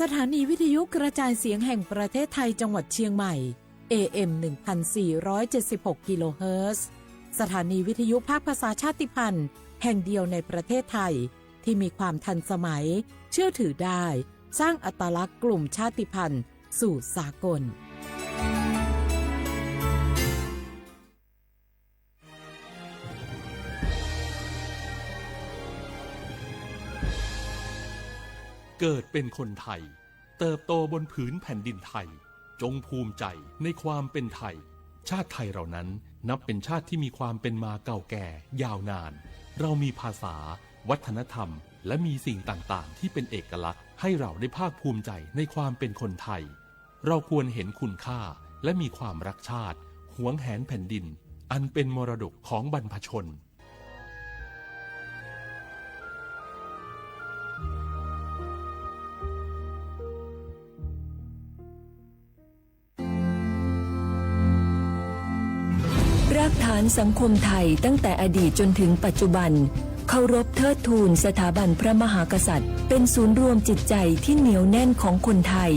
สถานีวิทยุกระจายเสียงแห่งประเทศไทยจังหวัดเชียงใหม่ เอ เอ็ม หนึ่งพันสี่ร้อยเจ็ดสิบหก กิโลเฮิรตซ์ สถานีวิทยุภาคภาษาชาติพันธุ์แห่งเดียวในประเทศไทย ที่มีความทันสมัย เชื่อถือได้ สร้างอัตลักษณ์กลุ่มชาติพันธุ์สู่สากล เกิดเป็นคนไทย เติบโตบนผืนแผ่นดินไทย จงภูมิใจในความเป็นไทย ชาติไทยเรานั้นนับเป็นชาติที่มีความเป็นมาเก่าแก่ยาวนาน เรามีภาษา วัฒนธรรม และมีสิ่งต่างๆ ที่เป็นเอกลักษณ์ ให้เราได้ภาคภูมิใจในความเป็นคนไทย เราควรเห็นคุณค่าและมีความรักชาติ หวงแหนแผ่นดิน อันเป็นมรดกของบรรพชน รากฐานสังคมไทยตั้งแต่อดีตจนถึงปัจจุบัน เคารพเทิดทูนสถาบันพระมหากษัตริย์ เป็นศูนย์รวมจิตใจที่เหนียวแน่นของคนไทย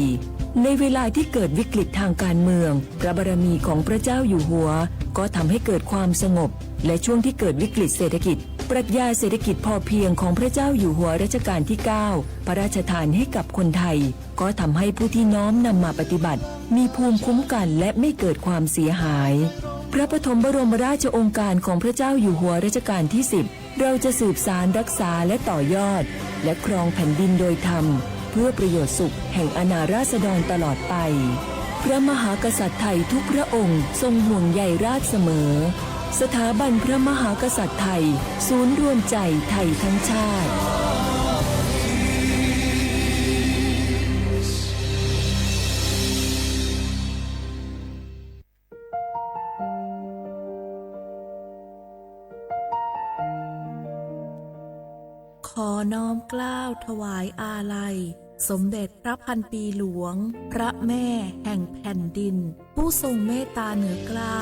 ในเวลาที่เกิดวิกฤตทางการเมือง พระบารมีของพระเจ้าอยู่หัว ก็ทำให้เกิดความสงบ และช่วงที่เกิดวิกฤตเศรษฐกิจ ปรัชญาเศรษฐกิจพอเพียงของพระเจ้าอยู่หัวรัชกาลที่ เก้า พระราชทานให้กับคนไทย ก็ทำให้ผู้ที่น้อมนำมาปฏิบัติ มีภูมิคุ้มกันและไม่เกิดความเสียหาย พระปฐมบรมราชโองการของพระเจ้าอยู่หัวรัชกาลที่ สิบ เราจะสืบสานรักษาและต่อยอด และครองแผ่นดินโดยธรรม เพื่อประโยชน์สุขแห่งอาณาราษฎรตลอดไป พระมหากษัตริย์ไทยทุกพระองค์ทรงห่วงใยราษฎรเสมอ สถาบันพระมหากษัตริย์ไทย ศูนย์รวมใจไทยทั้งชาติ ขอน้อมเกล้าถวายอาลัย สมเด็จพระพันปีหลวง พระแม่แห่งแผ่นดิน ผู้ทรงเมตตาเหนือเกล้า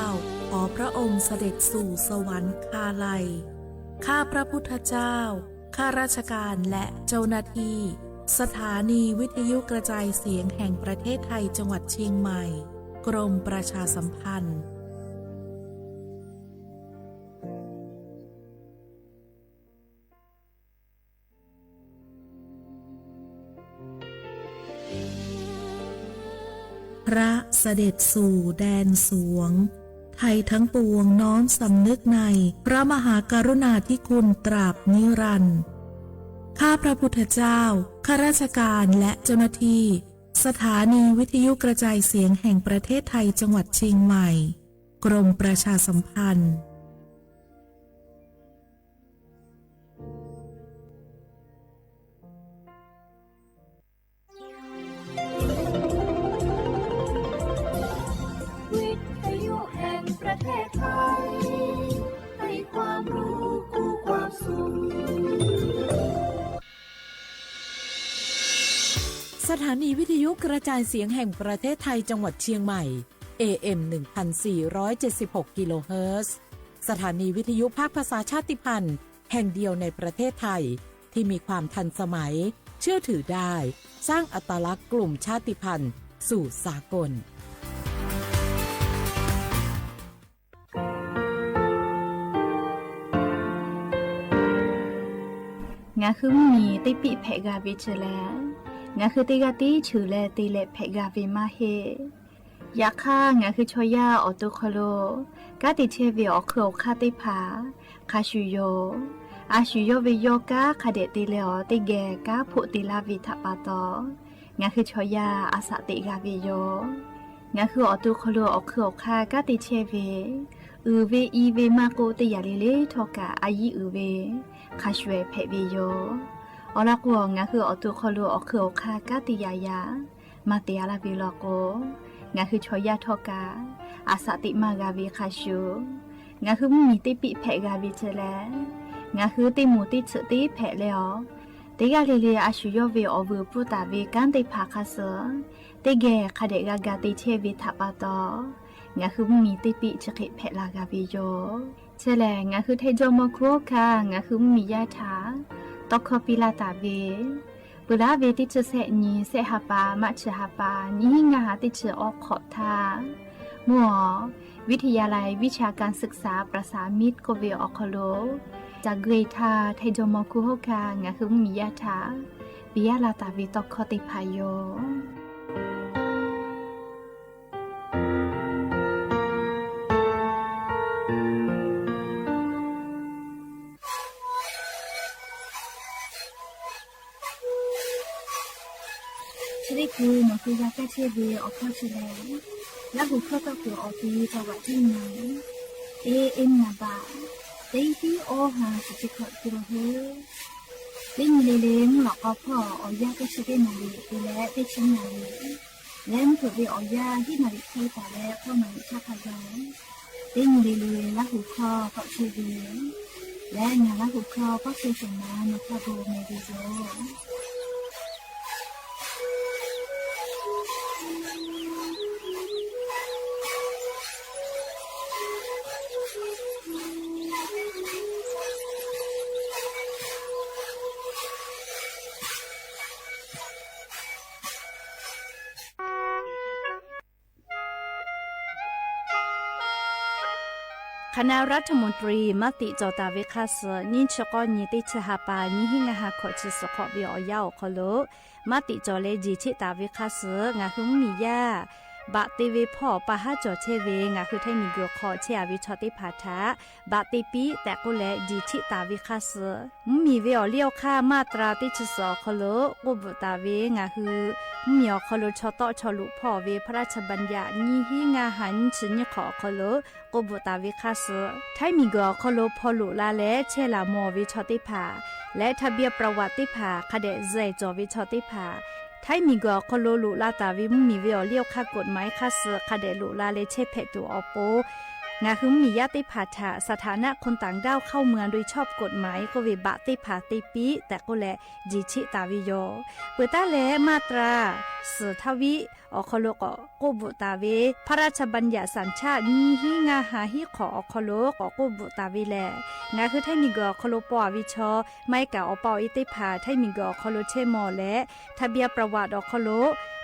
ขอพระองค์เสด็จสู่สวรรคาลัย ข้าพระพุทธเจ้า ข้าราชการและเจ้าหน้าที่ สถานีวิทยุกระจายเสียงแห่งประเทศไทยจังหวัดเชียงใหม่ กรมประชาสัมพันธ์ พระเสด็จสู่แดนสวง ไทยทั้งปวงน้อมสำนึกในพระมหากรุณาธิคุณตราบนิรันดร์ ข้าพระพุทธเจ้า ข้าราชการและเจ้าหน้าที่ สถานีวิทยุกระจายเสียงแห่งประเทศไทยจังหวัดเชียงใหม่ กรมประชาสัมพันธ์ วิทยุแห่งประเทศไทย ให้ความรู้คู่ความสุข สถานีวิทยุกระจายเสียงแห่งประเทศไทยจังหวัดเชียงใหม่ เอ เอ็ม หนึ่งพันสี่ร้อยเจ็ดสิบหก กิโลเฮิรตซ์ สถานีวิทยุภาคภาษาชาติพันธุ์แห่งเดียวในประเทศไทย ที่มีความทันสมัย เชื่อถือได้ สร้างอัตลักษณ์กลุ่มชาติพันธุ์สู่สากล Ngaˬ hui mvuhˇ miˬ teˇ piˆ hpehꞈ g'a ve chi lehˬ, ngaˬ hui teˇ g'aˇ tiˉ cheuˬ leh te leh hpehꞈ g'a ve maˇ heˆ. Yaꞈ hk'aˇ, ngaˬ hui chaw yaˇ awˬ to hk'aw lo kanˉ te chehˇ ve awˬ hk'eun awˬ hk'aˇ teˇ hpaˍ hk'a shuˍ yoˬ. A shuˍ yawˇ ve yawˇ kanˉ hk'a dehꞈ te leh awˬ teˇ geh kanˉ hpoˆ te laˇ ve htaꞈ pa taw, ngaˬ hui chaw yaˇ a shaꞈ teꞈ g'a ve yoˬ. Ngaˬ hui awˬ to hk'aw lo awˬ hk'eun awˬ hk'aˇ kanˉ te chehˇ ve, uiˍ ve i ve maˇ k'oˆ, teˇ yanˇ le le htawˇ kaꞈ a yiˉ uiˍ ve hk'a shuˍ hpehꞈ ve yoˬ. Awˬ lawn k'o, ngaˬ hui awˬ to hk'aw lo awˬ hk'eun awˬ hk'aˇ kanˉ te yaꞈ yaꞈ maˇ te a laˇ ve law k'o, ngaˬ hui chaw yaˇ htawˇ kaꞈ a shaꞈ teꞈ maˇ g'a ve hk'a shuˍ, ngaˬ hui mvuhˇ miˬ teˇ piˆ hpehꞈ g'a ve chi lehˬ, ngaˬ hui teˇ moˍ teˇ tsuhꞈ teˇ hpehꞈ leh awˬ, teˇ g'aˇ le le a shuˍ yawˇ ve awˬ vuiˬ pfuhˇ taˍ ve kanˉ teˇ hpaˍ hk'a suh teˇ geh hk'a dehꞈ g'a ga te chehˇ ve htaꞈ pa taw, ngaˬ hui mvuhˇ miˬ teˇ piˆ chi hk'e hpehꞈ la g'a ve yoˬ. Chi lehˬ, ngaˬ hui hteˇ jawˇ mawˇ hkunˉ hawˉ hkanˇ ngaˬ hui mvuhˇ miˬ yaˇ htaꞈ tawˇ hkawˇ piˇ laˇ taˍ ve, Peuˬ laˇ ve teˇ chi sehˆ nyi, sehˆ ha pa, March ha pa, nyiˇ hinˉ ngaˇ ha teˇ chi awˬ hk'awꞈ htaˇ, mvuhˇ awˬ วิทยาลัยวิชาการศึกษาประสานมิตร k'oˆ ve awˬ hk'aw lo, caˬ gui htaˇ Htaiˇ jawˇmawˇ hkunˉ hawˉ hkanˇ ngaˬ hui mvuhˇmiˬ yaˇ htaꞈ piˇ laˇ taˍ ve tawˇ hkawˇ teˇ hpaˍ yoˬ. Chi teˇ hkui nawˬ hui g'a kaˇ chehˇ ve awˬ hkawˇ chi lehˬ, Laˇ hu hkawˇ tawˇ kuiˬ awˬ ti จังหวัดเชียงใหม่ teˇ เอส number teˇ hiˉ awˇ ha chi teˇ hkawꞈ hkui lo hui, teˇ nyi le le mvuhˇ lawꞈ k'aw hpawˇ awˬ yanˇ teˇ chi teˇ naˍ riˍ te leh teˇ chi naˍ riˍ leh mvuhˇ hpeuꞈ ve awˬ yanˇ hiˉ naˍ riˍ hk'e taˍ leh hkawˇ naˍ riˍ htaˇ hk'a gaˬ, teˇ nyi le le Laˇ hu hkawˇ tawˆ chehˇ ve leh ngaˬ Laˇ hu hkawˇ pawˆ chehˇ shehˍ ma nawˬ htaˇ bon meh ve yoˬ. Hk'aˬ na รัฐมนตรี maˇ tiꞈ cawˬ taˍ ve hk'a suhˍ nyiˇ chi k'awˇ nyi teˇ chi ha pa nyiˇ hinˉ ngaˇ ha hkawꞈ chi suhˍ hk'awꞈ ve awˬ yanˇ awˬ hk'aw lo maˇ tiꞈ cawˬ leh jeˬ cheˆ taˍ ve hk'a suhˍ ngaˬ hui mvuhˇmiˬ yaˇ baꞈ te ve hpawˇ pa haˉ cawˬ chehˇ ve ngaˬ hui Htaiˇ miˬguiˬ hk'aw chehˇ a ve chaw teˇ hpaˍ htaꞈ baꞈ te piˇ tehꞈ k'oˆ leh jeˬ cheˆ taˍ ve hk'a suhˍ, mvuhˇmiˬ ve awˬ liˇ awˬ hk'aˇ maˇ tra teˇ chi suhˍ awˬ hk'aw lo k'oˆ bvuhꞈ taˍ ve ngaˬ hui mvuhˇmiˬ awˬ hk'aw lo chaw tawˆ chaw loꞈ hpawˇ ve พระราชบัญญัติ nyiˇ hinˉ ngaˇ ha nyiˇ chi nyiˇ hk'awꞈ awˬ hk'aw lo k'oˆ bvuhꞈ taˍ ve hk'a suhˍ, Htaiˇ miˬguiˬ awˬ hk'aw lo hpaw loꞈ la leh chehˇ laˬ mawˬ ve chaw teˇ hpaˍ leh ทะเบียนประวัติ teˇ hpaˍ hk'a dehꞈ zehˬ cawˬ ve chaw teˇ hpaˍ, Htaiˇ miˬguiˬ awˬ hk'aw lo loꞈ la taˍ ve mvuhˇmiˬ ve awˬ liˇ awˬ hk'aˇ กฎหมาย hk'a suhˍ hk'a dehꞈ loꞈ la leh chehˇ hpehꞈ tuˬ awˬ pon, ngaˬ hui mvuhˇmiˬ yaˇ teˇ hpaˍ htaꞈ สถานะคนต่างด้าวเข้าเมืองโดยชอบกฎหมาย k'oˆ ve baꞈ teˇ hpaˍ te piˇ tehꞈ k'oˆ leh jeˬ cheˆ taˍ ve yoˬ. Peuˬ taˉ leh maˇ tra suhˍ htaˇ viˉ awˬ hk'aw lo k'awꞈ k'oˆ bvuhꞈ taˍ ve พระราชบัญญัติสัญชาติ nyiˇ hinˉ ngaˇ ha hiˉ hk'awꞈ awˬ hk'aw lo k'awꞈ k'oˆ bvuhꞈ taˍ ve lehˬ, ngaˬ hui Htaiˇ miˬguiˬ awˬ hk'aw lo paw a ve chaw, maˇ heˆ kaꞈ awˬ pa awˬ e teˇ hpaˍ Htaiˇ miˬguiˬ awˬ hk'aw lo chehˇ mawˬ leh ทะเบียนประวัติ awˬ hk'aw lo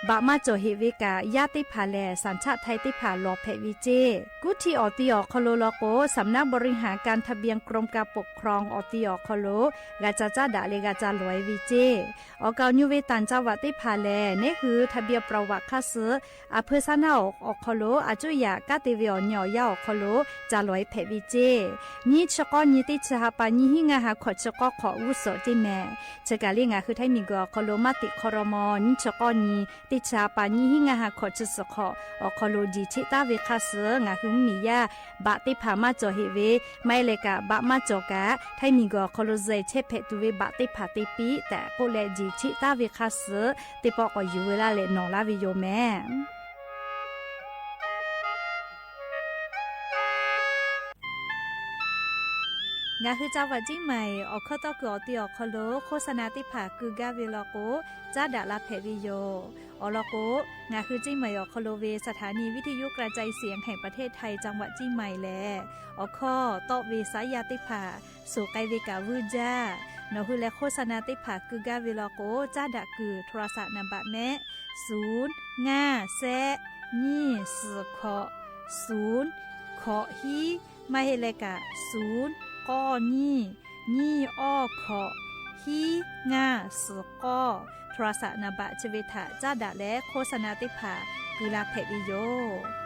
baꞈ maˇ cawˬ heꞈ ve kaꞈ, yaˇ teˇ hpaˍ lehˬ สัญชาติไทย teˇ hpaˍ lawˬ hpehꞈ ve ceˇ. Kuˉ htiˇ awˬ ti awˬ hk'aw lo law k'o, สำนักบริหารการทะเบียน กรมการปกครอง awˬ ti awˬ hk'aw lo g'a ca caˉ daꞈ leh g'a ca lawˬ e ve ceˇ. Awˬ kaˍ awˬ nyu ve ต่างจังหวัด teˇ hpaˍ lehˬ, neˉ hui ทะเบียนประวัติ hk'a suhˍ a hpeu saˉ naˉ awˬ hk'aw lo a cuˇ yaꞈ kanˉ te ve awˬ nyi awˬ yanˇ awˬ hk'aw lo ca lawˬ e hpehꞈ ve ceˇ. Nyiˇ chi k'awˇ nyi teˇ chi ha pa nyiˇ hinˉ ngaˇ ha hkawꞈ chi k'awˇ hk'awꞈ g'uˇ suhˍ teˇ mehˍ, chi kaˬ le ngaˬ hui Htaiˇ miˬguiˬ awˬ hk'aw lo maˇ tiꞈ hk'aw raw maw nyiˇ chi k'awˇ nyi teˇ chi ha pa nyiˇ hinˉ ngaˇ ha hkawꞈ chi suhˍ hk'awꞈ awˬ hk'aw lo jeˬ cheˆ taˉ ve hk'a suhˍ ngaˬ hui mvuhˇmiˬ yaˇ baꞈ teˇ hpaˍ maˇ cawˬ heꞈ ve, maˇ heˆ leh kaꞈ baꞈ maˇ cawˬ kaꞈ Htaiˇ miˬguiˬ awˬ hk'aw lo zehˬ chehˇ hpehꞈ tuˬ ve baꞈ teˇ hpaˍ te piˇ tehꞈ k'oˆ leh jeˬ cheˆ taˉ ve hk'a suhˍ teˇ pawˆ k'awꞈ yuˬ ve laˇ leh nawˬ laˇ ve yoˬ mehˍ. Ngaˬ hui จังหวัดเชียงใหม่ awˬ hkawˇ tawˇ kuiˬ awˬ ti awˬ hk'aw lo โฆษณา teˇ hpaˍ keu gaˇ ve law k'o, caˉ daꞈ la hpehꞈ ve yoˬ. Awˬ lawn k'o, ngaˬ hui เชียงใหม่ awˬ hk'aw lo ve สถานีวิทยุกระจายเสียงแห่งประเทศไทย จังหวัดเชียงใหม่ lehˬ, awˬ hkawˇ tawˆ ve saˉ yaˇ teˇ hpaˍ suhˍ k'ai ve kaꞈ vuiˇ jaˇ. Nawˬ hui leh โฆษณา teˇ hpaˍ keu gaˇ ve law k'o, caˉ daꞈ kuiˬ โทรศัพท์ nambah mehˆ ศูนย์ ngaˇ แซะ nyiˇ suhˍ hkawꞈ ศูนย์ hkawꞈ hiˉ, maˇ heˆ leh kaꞈ ศูนย์ k'awˇ nyiˇ, nyiˇ awˇ hkawꞈ, hiˉ ngaˇ suhˍ k'awˇ, โทรศัพท์ nambah chi ve htaꞈ caˉ daꞈ leh โฆษณา teˇ hpaˍ keu la hpehꞈ ve yoˬ.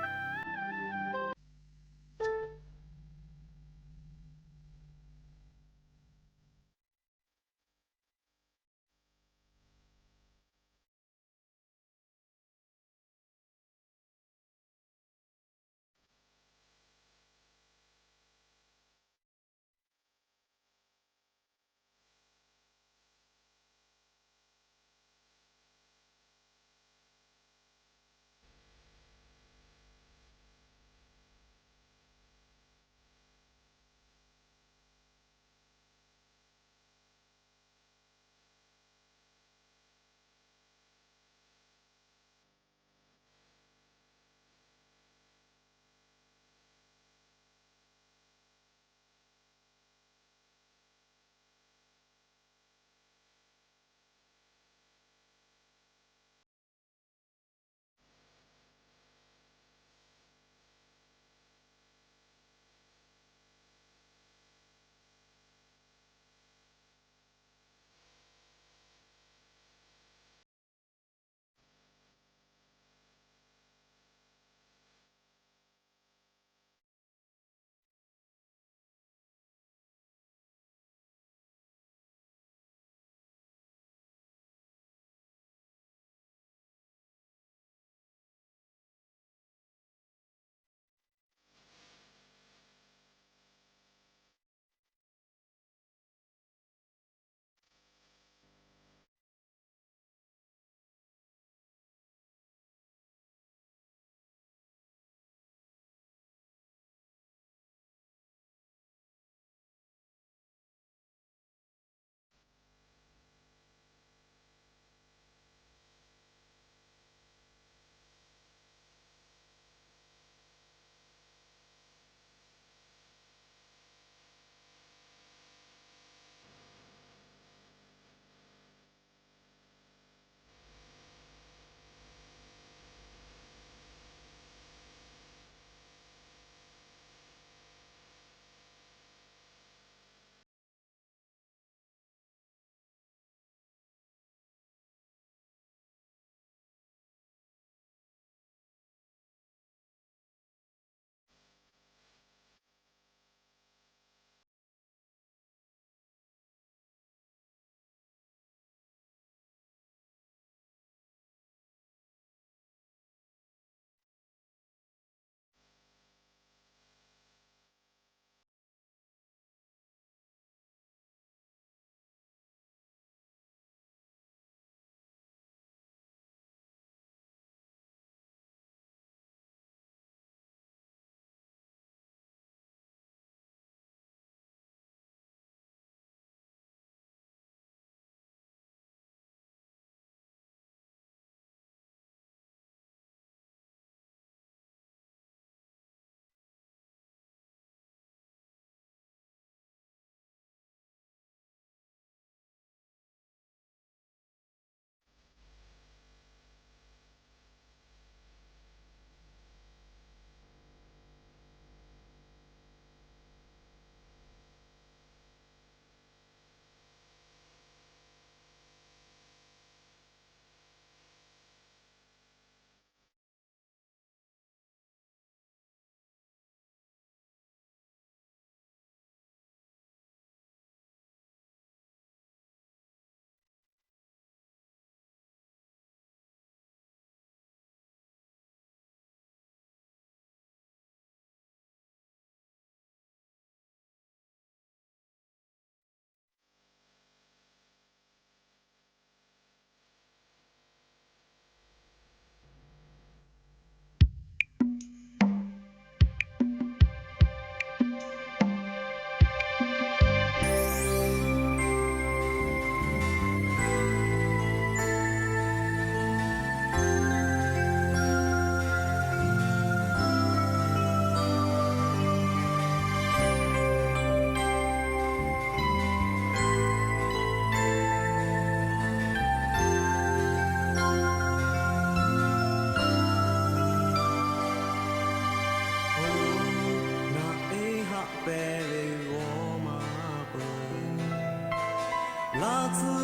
Laˇ tcuhˉ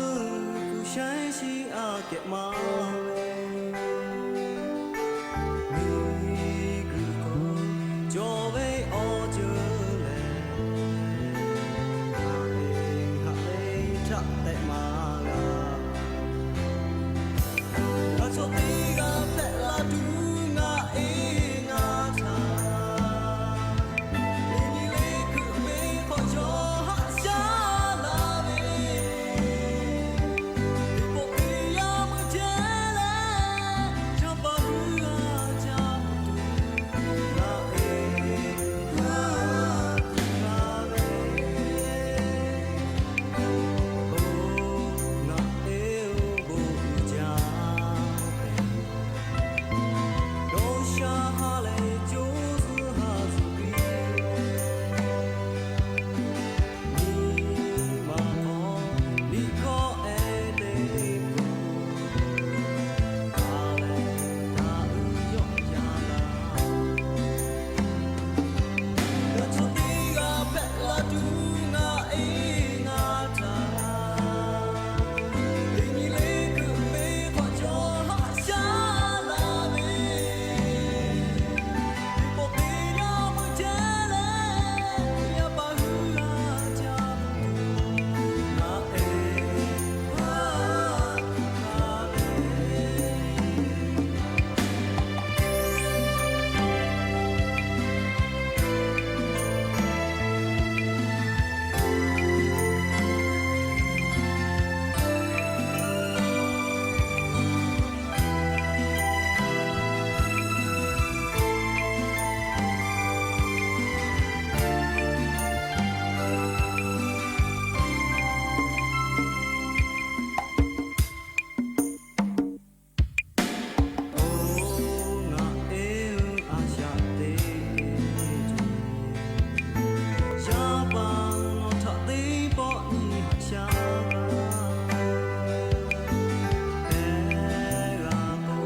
kuˬ shaiˉ shiˉ aꞈ kehꞈ maˇ ve, miˬguiˬ hk'aw cawˬ ve awˬ ceuˬ lehˬ, haꞈ ve haꞈ ve htaꞈ tehꞈ maˇ g'a. G'a chaw teˇ g'aˇ hpehꞈ la tuˬ ngaˬ e ngaˬ htaꞈ, teˇ nyi le hkui ve hk'aw yawˇ haꞈ shaˉ la ve, teˇ pawˆ teˇ yanˇ meuˇ chehˇ leh, Jawˇmawˇ hui g'a ca tuˬ ngaˬ e g'a tuˬ la ve. Oˬ, ngaˬ e oˬ bon uiˍ jaˇ ve, dawˇ sha ha lehˬ co zuhˬ ha zuhˬ piˇ ve, nyi ma hk'aw liꞈ hkawˇ ehˉ teˇ hpaˍ, ha lehˬ daꞈ uiˍ yawˆ yan laˇ. G'a chaw teˇ g'aˇ hpehꞈ la tuˬ ngaˬ e ngaˬ htaꞈ, teˇ nyi le hkui ve hk'aw yawˇ haꞈ shaˉ la ve, teˇ pawˆ teˇ yanˇ meuˇ chehˇ leh, yaˇ paˍ hui g'a ca tuˬ ngaˬ e g'a tuˬ la ve. Oˬ, ngaˬ e uˬ a shaꞈ teꞈ tuˬ, shaˉ paˆ nawˬ htaꞈ teˇ pawˆ nyi haꞈ shaˉ laˇ. Ehˉ g'a k'o,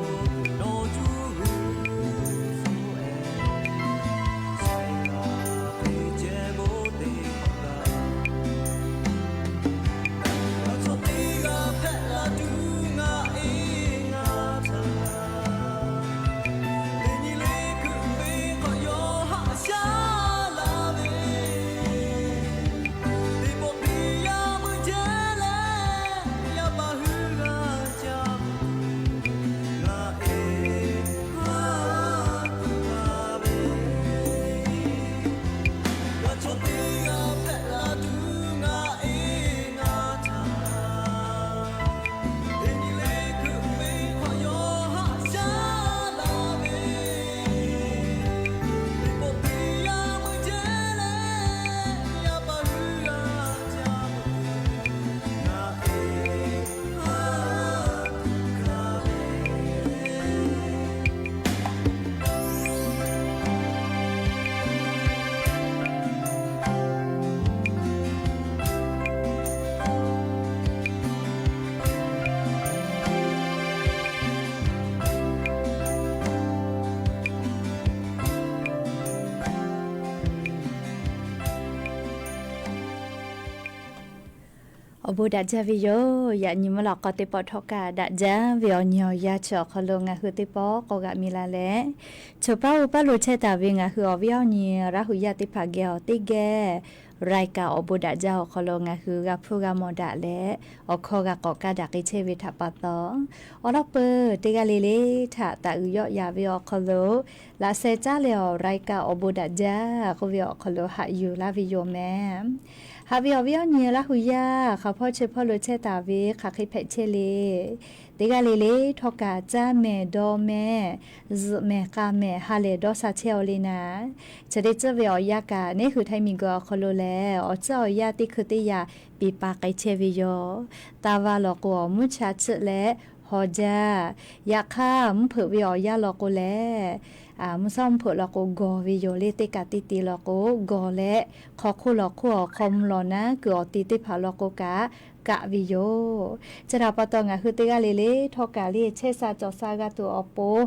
nawˬ cuˇ g'uiˬ shu ehˉ, shaiˍ la te ceh bon teˇ hpaˍ g'a. G'a chaw teˇ g'aˇ hpehꞈ la tuˬ ngaˬ e ngaˬ htaꞈ, teˇ nyi le hkui ve hk'aw yawˇ haꞈ shaˉ la ve, teˇ pawˆ teˇ yanˇ meuˇ chehˇ leh, yaˇ paˍ hui g'a ca tuˬ ngaˬ e g'a tuˬ la ve. G'a chaw teˇ g'aˇ hpehꞈ la tuˬ ngaˬ e ngaˬ htaꞈ, teˇ nyi le hkui ve hk'aw yawˇ haꞈ shaˉ la ve, teˇ pawˆ teˇ yanˇ meuˇ chehˇ leh, yaˇ paˍ hui g'a ca tuˬ ngaˬ e g'a tuˬ la ve. Awˬ bon daꞈ jaˇ ve yoˬ. Yaꞈ nyi mvuhˇ lawꞈ k'aw teˇ pawˆ htawˇ kaꞈ daꞈ jaˇ ve awˬ nyi awˬ yanˇ chi awˬ hk'aw lo ngaˬ hui teˇ pawˆ k'awꞈ g'aꞈ mi la leh, choˬ paˉ oˇ paˉ lo chehˇ taˍ ve ngaˬ hui awˬ viˉ awˬ nyi Laˇ huˍ yaˇ teˇ hpaˍ geh awˬ teˇ geh รายการ awˬ bon daꞈ jaˇ awˬ hk'aw lo ngaˬ hui g'a hpuˇ g'a mawˬ daꞈ leh, awˬ hkawˇ g'a k'awꞈ kaˇ daꞈ k'ai chehˇ ve htaꞈ pa taw, awˬ lawn peuˬ teˇ g'aˇ le le htaꞈ taˍ uiˍ yawˆ yan ve awˬ hk'aw lo, laꞈ sheh caˉ leh awˬ รายการ awˬ bon daꞈ jaˇ k'oˆ ve awˬ hk'aw lo haꞈ yuˬ laˇ ve yoˬ mehˍ. Haꞈ ve awˬ viˉ awˬ nyi Laˇ huˍ yaˇ hk'aˬ hpawˇ chi hpawˇ lo chehˇ taˍ ve hk'aˬ hk'e hpehꞈ chehˇ le. Teˇ g'aˇ le le htawˇ kaꞈ caˇ mehˍ dawˇ mehˍ, zuhꞈ mehˍ k'a mehˍ ha lehˬ dawˇ sha chehˇ aw le naˍ. Chi teˇ tcuhˉ ve awˬ yanˇ kaꞈ neˉ hui Htaiˇ miˬguiˬ awˬ hk'aw lo lehˬ, awˬ tcuhˉ awˬ yanˇ teˇ hkui teˇ yaꞈ piˍ pa k'ai chehˇ ve yoˬ. Taˇ vaˇ law k'o, awˬ mvuhˇ cha chiˆ leh haw jaˇ. Yaꞈ hk'aˇ, mvuhˇ hpeuꞈ ve awˬ yanˇ law k'o lehˬ, mvuhˇ shawˉ mvuhˇ hpeuꞈ law k'o gawˬ ve yoˬ le. Teˇ kaꞈ teˇ te law k'o gawˬ leh, hk'aw hk'oˆ law hk'oˆ awˬ hk'aw mvuh lawˬ naˉ kuiˬ awˬ te teˇ hpaˍ law k'o kaꞈ kaˆ ve yoˬ. Chi htaꞈ pa taw, ngaˬ hui teˇ g'aˇ le le htawˇ kaꞈ le chehˇ sha cawˬ sha g'a tuˬ awˬ pon,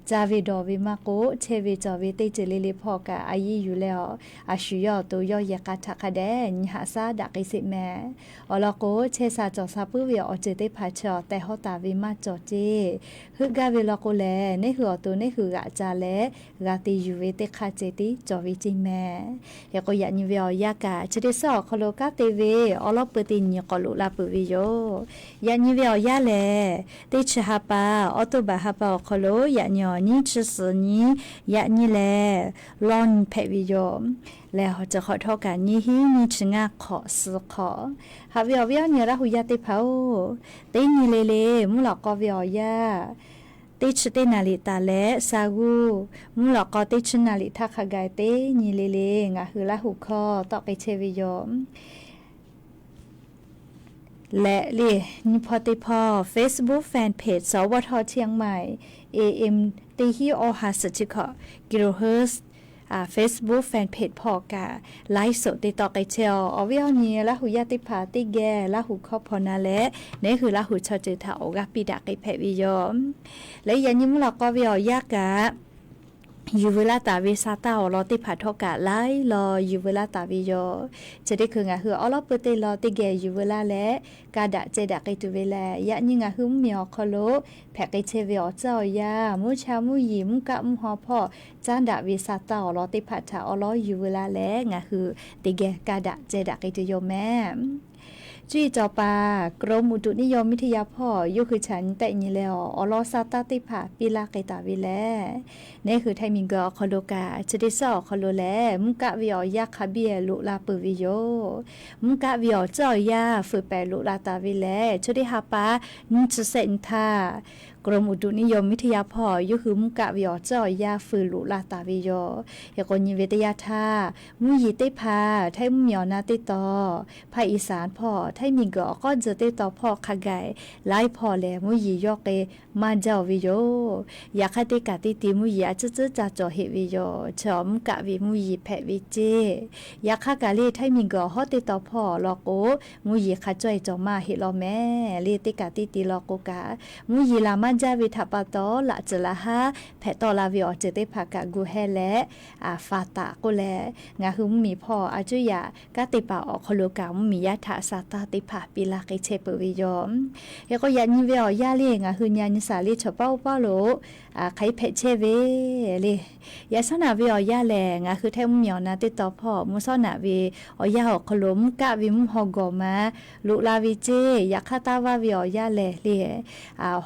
ca ve dawˬ ve maˇ k'oˆ, chehˇ ve cawˬ ve teˇ ceuˬ le le hpawˇ kaꞈ a yiˇ yuˬ leh awˬ, a shu yawˇ awˬ to yawˇ yehˬ k'a htaꞈ hk'a dehꞈ nyi haꞈ shaˉ daꞈ k'ai sheˍ mehˍ. Awˬ lawn k'o, chehˇ sha cawˬ sha puiˉ ve awˬ ceuˬ teˇ hpaˍ chi awˬ tehˬ hawˉ taˍ ve maˇ cawˬ ceˇ. Heuˆ gaˇ ve law k'o lehˬ, neˇ hui awˬ to neˇ hui g'aꞈ ca leh g'a te yuˬ ve teˇ hk'aˇ ceh tiˉ cawˬ ve ceˇ mehˍ. Hk'e k'o, yaꞈ nyi ve awˬ yanˇ kaꞈ chi teˇ suhˉ awˬ hk'aw lo kanˉ te ve awˉ lawˉ peu teˇ nyi k'awꞈ loꞈ la peuˬ ve yoˬ. Yaꞈ nyi ve awˬ yanˇ lehˬ, teˇ chi ha pa, August ha pa awˬ hk'aw lo yaꞈ nyi awˬ nyiˇ chi suhˍ nyi, yaꞈ nyi lehˬ, lawˇ nyi hpehꞈ ve yoˬ. Lehˬ, awˬ ceuˬ hk'awꞈ htawˇ kaꞈ nyiˇ hinˉ nyiˇ chi ngaˇ hk'awꞈ suhˍ hk'awꞈ. Haꞈ ve awˬ viˉ awˬ nyi Laˇ huˍ yaˇ teˇ hpaˍ-oˬ, teˇ nyi le le mvuhˇ lawꞈ k'aw ve awˬ yanˇ, teˇ chi teˇ naˍ riˍ taˍ leh sha g'uˇ, mvuhˇ lawꞈ k'aw teˇ chi naˍ riˍ htaˇ hk'a gaˬ teˇ nyi le le ngaˬ hui Laˇ huˍ hkawˇ tawˆ k'ai chehˇ ve yoˬ. Leh le, nyi hpawˇ teˇ hpawˇ Facebook fan page สวท เชียงใหม่ AM teˇ hinˉ awˇ ha suhˍ chi hkawꞈ kilohertz, Facebook fan page hpawˇ kaꞈ ไลฟ์สด te tawˆ k'ai chehˇ-oˬ. Awˬ viˉ awˬ nyi Laˇ huˍ yaˇ teˇ hpaˍ teˇ geh Laˇ huˍ hkawˇ hpaw na leh, neˇ hui Laˇ huˍ chaw ceuˬ htaꞈ awˬ g'aˇ piˇ daꞈ k'ai hpehꞈ ve yoˬ. Leh yaꞈ nyi mvuhˇ lawꞈ k'aw ve awˬ yanˇ kaꞈ, yuˬ veu laˇ taˍ ve sa taˇ awˬ lawn teˇ hpaˍ htawˇ kaꞈ laiˉ law yuˬ veu laˇ taˍ ve yoˬ. Chi teˇ hkui ngaˬ hui awˉ lawˉ peu teˇ law teˇ geh yuˬ veu laˇ leh, ka daꞈ ceh daꞈ k'ai tuˬ ve lehˬ, yaꞈ nyi ngaˬ hui mvuhˇmiˬ awˬ hk'aw lo hpehꞈ k'ai chehˇ ve awˬ tcuhˉ awˬ yanˇ, mvuhˇ cha mvuhˇ yeˬ mvuhˇ kaˆ mvuhˇ haw hpawˇ caˉ daꞈ ve sa taˇ awˬ lawn teˇ hpaˍ htaꞈ awˉ lawˉ yuˬ veu laˇ leh, ngaˬ hui teˇ geh ka daꞈ ceh daꞈ k'ai tuˬ yoˬ mehˍ. Cuˇ yiˍ cawˬ paˍ กรมอุตุนิยมวิทยา hpawˇ yawˇ hui chaꞈ nyi tehˆ nyi leh awˬ, awˬ lawn sa taˇ teˇ hpaˍ piˇ laˇ k'ai taˍ ve lehˬ, neˇ hui Htaiˇ miˬguiˬ awˬ hk'aw lo kaꞈ chi teˇ suhˉ awˬ hk'aw lo lehˬ, mvuhˇ kaˆ ve awˬ yanˇ hk'a biˇ loꞈ la peuˬ ve yoˬ. Mvuhˇ kaˆ ve awˬ tcuhˉ awˬ yanˇ fuiˍ pehˍ loꞈ la taˍ ve lehˬ, chi teˇ ha pa nyiˇ chi sehˆ nyi htaˇ กรมอุตุนิยมวิทยา hpawˇ yawˇ hui mvuhˇ kaˆ ve awˬ tcuhˉ awˬ yanˇ fuiˍ loꞈ la taˍ ve yoˬ. Hk'e k'o, nyi ve teˇ yanˇ htaˇ, mvuhˇ yeˬ teˇ hpaˍ Htaiˇ mvuhˇmiˬ awˬ na teˇ taw, ภาคอีสาน hpawˇ Htaiˇ miˬguiˬ awˬ k'awˇ tzuhˬ teˇ taw hpawˇ hk'a gaˬ laiˉ hpawˇ lehˬ, mvuhˇ yeˬ yawˇ k'ai maˇ jaˇ-oˬ ve yoˬ. Yaꞈ hk'aˇ, teˇ kaꞈ teˇ ti mvuhˇ yeˬ a ciˉ ciˉ ca cawˬ heˆ ve yoˬ. Chi awˬ mvuhˇ kaˆ ve mvuhˇ yeˬ hpehꞈ ve ceˇ. Yaꞈ hk'aˇ kaꞈ le, Htaiˇ miˬguiˬ awˬ hawˉ teˇ taw hpawˇ law k'o, mvuhˇ yeˬ hk'a cawˇ-e cawˬ maˇ heˆ law mehˍ le. Teˇ kaꞈ teˇ ti law k'o kaꞈ, mvuhˇ yeˬ laˬ maˇ jaˇ ve htaꞈ pa taw, laꞈ tcuhˍ laꞈ haˉ hpehꞈ tawˆ la ve awˬ ceuˬ teˇ hpaˍ kaꞈ gu heh leh, a, faˍ taˍ k'oˆ leh, ngaˬ hui mvuhˇmiˬ hpawˇ a cuˇ yaꞈ kanˉ te paˍ awˬ hk'aw lo kaꞈ mvuhˇmiˬ yaˇ htaꞈ sa taˇ teˇ hpaˍ piˇ laˇ k'ai chehˇ peuˬ ve yoˬ. Hk'e k'o, yaꞈ nyi ve awˬ yanˇ le, ngaˬ hui nyi a nyi shaˍ le chaw paˉ oˇ paˉ lo hk'aˬ hk'e hpehꞈ chehˇ ve le. Yaꞈ shawˉ naꞈ ve awˬ yanˇ lehˬ, ngaˬ hui Htaiˇ mvuhˇmiˬ awˬ na teˇ taw hpawˇ mvuhˇ shawˉ naꞈ ve awˬ yanˇ awˬ hk'aw lo mvuhˇ kaˆ ve mvuhˇ haw gawˬ ma loꞈ la ve ceˇ. Yaꞈ hk'aˇ, taˇ vaˇ ve awˬ yanˇ lehˬ le,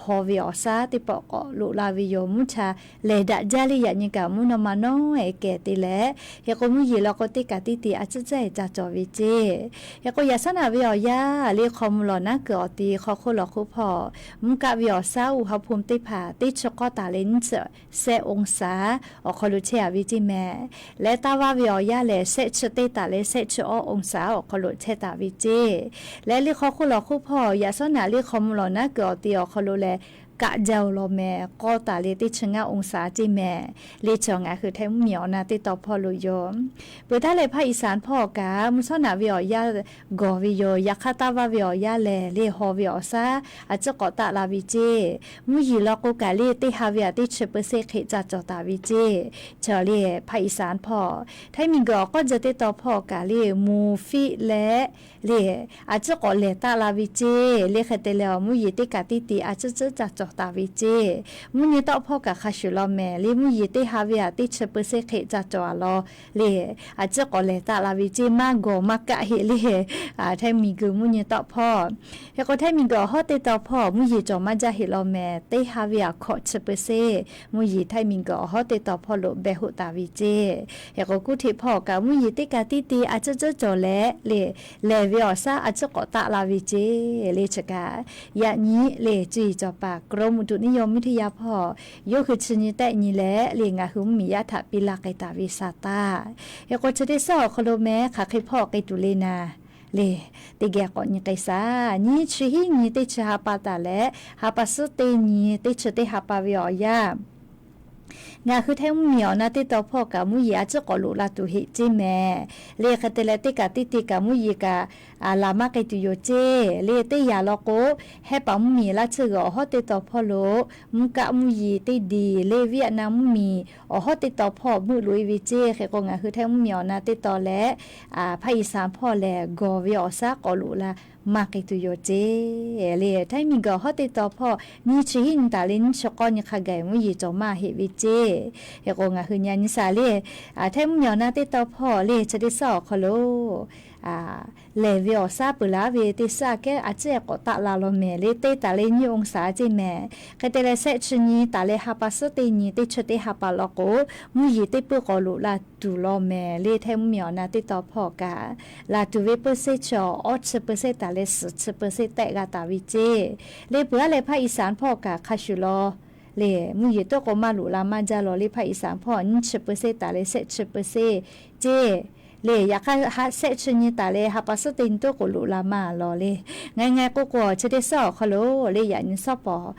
haw ve awˬ shaˉ teˇ pawˆ k'awꞈ loꞈ la ve yoˬ. Mvuhˇ cha lehˬ daꞈ jaˇ le, yaꞈ nyi kaꞈ mvuhˇ naw ma nawˉ-e kehˬ te leh, hk'e k'o, mvuhˇ yeˬ law k'o, teˇ kaꞈ teˇ ti a ciˉ ciˉ-e ca cawˬ ve ceˇ. Hk'e k'o, yaꞈ shawˉ naꞈ ve awˬ yanˇ le, hk'aw mvuh lawˬ naˉ kuiˬ awˬ ti hk'aw hk'oˆ lawˬ hk'oˆ hpawˇ mvuhˇ kaˆ ve awˬ shaˉ อุณหภูมิ teˇ hpaˍ teˇ chi k'awˇ taˍ leh nyiˇ chi sehˆ องศา awˬ hk'aw lo chehˇ-a ve ceˇ mehˍ. Leh taˇ vaˇ ve awˬ yanˇ lehˬ, sehˆ chi teˇ taˍ leh sehˆ chi awˇ องศา awˬ hk'aw lo chehˇ taˍ ve ceˇ. Leh le, hk'aw hk'oˆ lawˬ hk'oˆ hpawˇ yaꞈ shawˉ naꞈ le, hk'aw mvuh lawˬ naˉ kuiˬ awˬ ti awˬ hk'aw lo lehˬ, kaˆ jaˇ-oˬ law mehˍ, k'awˇ taˍ leh teˇ chi ngaˇ องศา ceˇ mehˍ. Le, chaw ngaˬ hui Htaiˇ mvuhˇmiˬ awˬ na teˇ taw hpawˇ lo yoˬ. Peuˬ taˉ leh, ภาคอีสาน hpawˇ kaꞈ mvuhˇ shawˉ naꞈ ve awˬ yanˇ gawˬ ve yoˬ. Yaꞈ hk'aˇ, taˇ vaˇ ve awˬ yanˇ lehˬ le, haw ve awˬ shaˉ a ciˉ k'awꞈ taˆ la ve ceˇ. Mvuhˇ yeˬ law k'o kaꞈ le, teˇ ha ve aꞈ teˇ chi เปอร์เซ็นต์ hk'e ca cawˬ taˍ ve ceˇ. Chaw le, ภาคอีสาน hpawˇ Htaiˇ miˬguiˬ awˬ k'awˇ tzuhˬ teˇ taw hpawˇ kaꞈ le, mvuhˇ fiˆ leh le, a ciˉ k'awꞈ lehˬ taˆ la ve ceˇ. Le, hk'e te leh awˬ mvuhˇ yeˬ teˇ kaꞈ teˇ ti a ciˉ ciˉ ca cawˬ taˍ ve ceˇ. Mvuhˇ nyi tawˆ hpawˇ kaꞈ hk'a shuˍ law mehˍ le, mvuhˇ yeˬ teˇ ha ve aꞈ teˇ chi เปอร์เซ็นต์ hk'e ca cawˬ-a law le, a ciˉ k'awꞈ lehˬ taˆ la ve ceˇ. Maˇ gawˬ maˇ kaˆ heˆ le, Htaiˇ miˬguiˬ mvuhˇ nyi tawˆ hpawˇ. Hk'e k'o, Htaiˇ miˬguiˬ awˬ hawˉ teˇ taw hpawˇ mvuhˇ yeˬ cawˬ maˇ jaˇ heˆ law mehˍ, teˇ ha ve aꞈ hkawꞈ chi เปอร์เซ็นต์ mvuhˇ yeˬ Htaiˇ miˬguiˬ awˬ hawˉ teˇ taw hpawˇ lo beh hoˆ taˍ ve ceˇ. Hk'e k'o, kuˇ hteꞈ hpawˇ kaꞈ mvuhˇ yeˬ teˇ kaꞈ teˇ ti a ciˉ ciˉ cawˬ leh le, lehˬ ve awˬ shaˉ a ciˉ k'awꞈ taˆ la ve ceˇ. Le, chi kaꞈ yaꞈ nyi le, cuˇ yiˍ cawˬ paˍ กรมอุตุนิยมวิทยา hpawˇ yawˇ hui chi nyi tehˆ nyi leh le, ngaˬ hui mvuhˇmiˬ yaˇ htaꞈ piˇ laˇ k'ai taˍ ve sa taˇ. Hk'e k'o, chi teˇ suhˉ awˬ hk'aw lo mehˍ hk'aˬ hk'e hpawˇ k'ai tuˬ le naˍ le, teˇ geh k'awꞈ nyi k'ai shaˍ. Nyiˇ chi hiˉ nyi teˇ chi ha pa taˍ leh, ha pa suhˉ teˇ nyi teˇ chi teˇ ha pa ve awˬ yanˇ Ngaˬ hui Htaiˇ mvuhˇmiˬ awˬ na teˇ taw hpawˇ kaꞈ mvuhˇ yeˬ a ciˉ k'awꞈ loꞈ la tuˬ heˆ ceˇ mehˍ. Le hk'e te leh teˇ kaꞈ teˇ te kaꞈ mvuhˇ yeˬ kaꞈ laˬ maˇ k'ai tuˬ yoˬ ceˇ. Le teˇ yanˇ law k'o, Hehˉ paˍ mvuhˇmiˬ laˇ tsuhˇ g'uiˬ awˬ hawˉ teˇ taw hpawˇ lo mvuhˇ kaˆ mvuhˇ yeˬ teˇ diˬ le Vietnam mvuhˇmiˬ awˬ hawˉ teˇ taw hpawˇ meuˆ loꞈ e ve ceˇ. Hk'e k'o ngaˬ hui Htaiˇ mvuhˇmiˬ awˬ na teˇ taw leh ภาคอีสาน hpawˇ lehˬ gawˬ ve awˬ shaˉ k'awꞈ loꞈ la maˇ k'ai tuˬ yoˬ ceˇ. Le Htaiˇ miˬguiˬ awˬ hawˉ teˇ taw hpawˇ nyiˇ chi hiˉ nyi taˍ leh nyiˇ chi k'awˇ nyi hk'a gaˬ mvuhˇ yeˬ cawˬ maˇ heˆ ve ceˇ. Hk'e k'o ngaˬ hui nyi nyi shaˍ le, Htaiˇ mvuhˇmiˬ awˬ na teˇ taw hpawˇ le chi teˇ suhˉ awˬ hk'aw lo lehˬ ve awˬ shaˉ peuˬ laˬ ve teˇ suhˉ a kehˉ a ciˉ k'awꞈ taˆ la law mehˍ le, teˇ taˍ leh nyiˇ องศา ceˇ mehˍ. Hk'e te leh shehˆ chi nyi taˍ leh ha pa suhˉ teˇ nyi teˇ chi teˇ ha pa law k'o, mvuhˇ yeˬ teˇ peuˇ k'awꞈ loꞈ la tuˬ law mehˍ le. Htaiˇ mvuhˇmiˬ awˬ na teˇ taw hpawˇ kaꞈ laˬ tuˬ ve เปอร์เซ็นต์ chi awˬ awˇ chi เปอร์เซ็นต์ taˍ leh suhˍ chi เปอร์เซ็นต์ tehˆ g'a taˍ ve ceˇ. Le peuˬ a leh ภาคอีสาน hpawˇ kaꞈ hk'a shuˍ law le mvuhˇ yeˬ teˇ k'o maˇ loꞈ la maˇ jaˇ law le. ภาคอีสาน hpawˇ nyiˇ chi เปอร์เซ็นต์ taˍ leh shehˆ chi เปอร์เซ็นต์ ceˇ. Le yaꞈ hk'aˇ shehˆ chi nyi taˍ leh ha pa suhˉ teˇ nyi teˇ k'o loꞈ la maˇ law le. Ngaˬ ngaˬ k'o k'o chi teˇ suhˉ awˬ hk'aw lo le yaꞈ nyi suhˉ pawˍ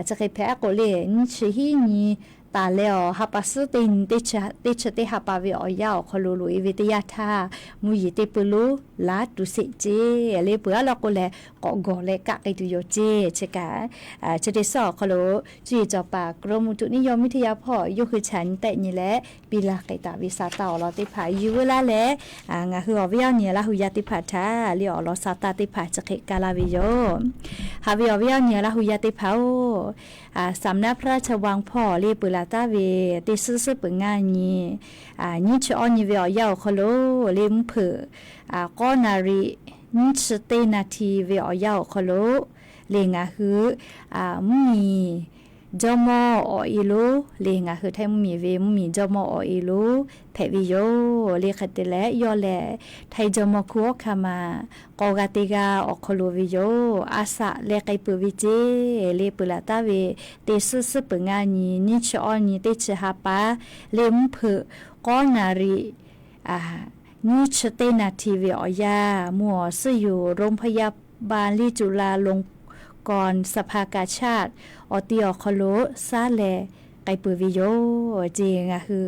chi hk'e hpehꞈ a k'o le nyiˇ chi hiˉ nyi taˍ leh awˬ ha pa suhˉ teˇ nyi teˇ chi teˇ ha pa ve awˬ yanˇ awˬ hk'aw lo loꞈ e ve teˇ yanˇ htaˇ mvuhˇ yeˬ teˇ peuˇ lonˉ laˬ tuˬ sheˍ ceˇ. Le peuˬ a law k'o lehˬ k'awꞈ gawˬ leh kaˆ k'ai tuˬ yoˬ ceˇ. Chi kaꞈ chi teˇ suhˉ awˬ hk'aw lo cuˇ yiˍ cawˬ paˍ กรมอุตุนิยมวิทยา hpawˇ yawˇ hui chaꞈ nyi tehˆ nyi leh piˇ laˇ k'ai taˍ ve sa taˇ awˬ lawn teˇ hpaˍ yuˬ veu laˇ leh, ngaˬ hui awˬ viˉ awˬ nyi Laˇ hu yaˇ teˇ hpaˍ htaꞈ le awˬ lawn sa taˇ teˇ hpaˍ chi hk'e kaˇ laˇ ve yoˬ. Haꞈ ve awˬ viˉ awˬ nyi Laˇ hu yaˇ teˇ hpaˍ-oˬ, สำนักพระราชวัง hpawˇ le peuˬ laˬ taˍ ve teˇ suhˉ suhˉ peuˬ ngaˇ nyi nyiˇ chi awˇ nyi ve awˬ yanˇ awˬ hk'aw lo le mvuhˇ hpeuꞈ k'awˇ นาที nyiˇ chi teˇ นาที ve awˬ yanˇ awˬ hk'aw lo le ngaˬ hui mvuhˇmiˬ jawˇmawˇ awˬ e lonˉ le ngaˬ hui Htaiˇ mvuhˇmiˬ ve mvuhˇmiˬ jawˇmawˇ awˬ e lonˉ hpehꞈ ve yoˬ. Le hk'e te leh yawˇ lehˬ Htaiˇ jawˇmawˇ hkunˉ hawˉ hkanˇ ma k'aw g'a teˇ g'aˇ awˬ hk'aw lo ve yoˬ. A shaꞈ leh k'ai peuˬ ve ceˇ. Le peuˬ laˬ taˍ ve teˇ suhˉ suhˉ peuˬ ngaˇ nyi nyiˇ chi awˇ nyi teˇ chi ha pa le mvuhˇ hpeuꞈ k'awˇ นาที nyiˇ chi teˇ นาที ve awˬ yanˇ mvuhˇ awˬ suhˉ yoˬ โรงพยาบาลจุฬาลงกรณ์สภากาชาด awˬ ti awˬ hk'aw lo shaˉ leh k'ai peuˬ ve yoˬ ceˇ. Ngaˬ hui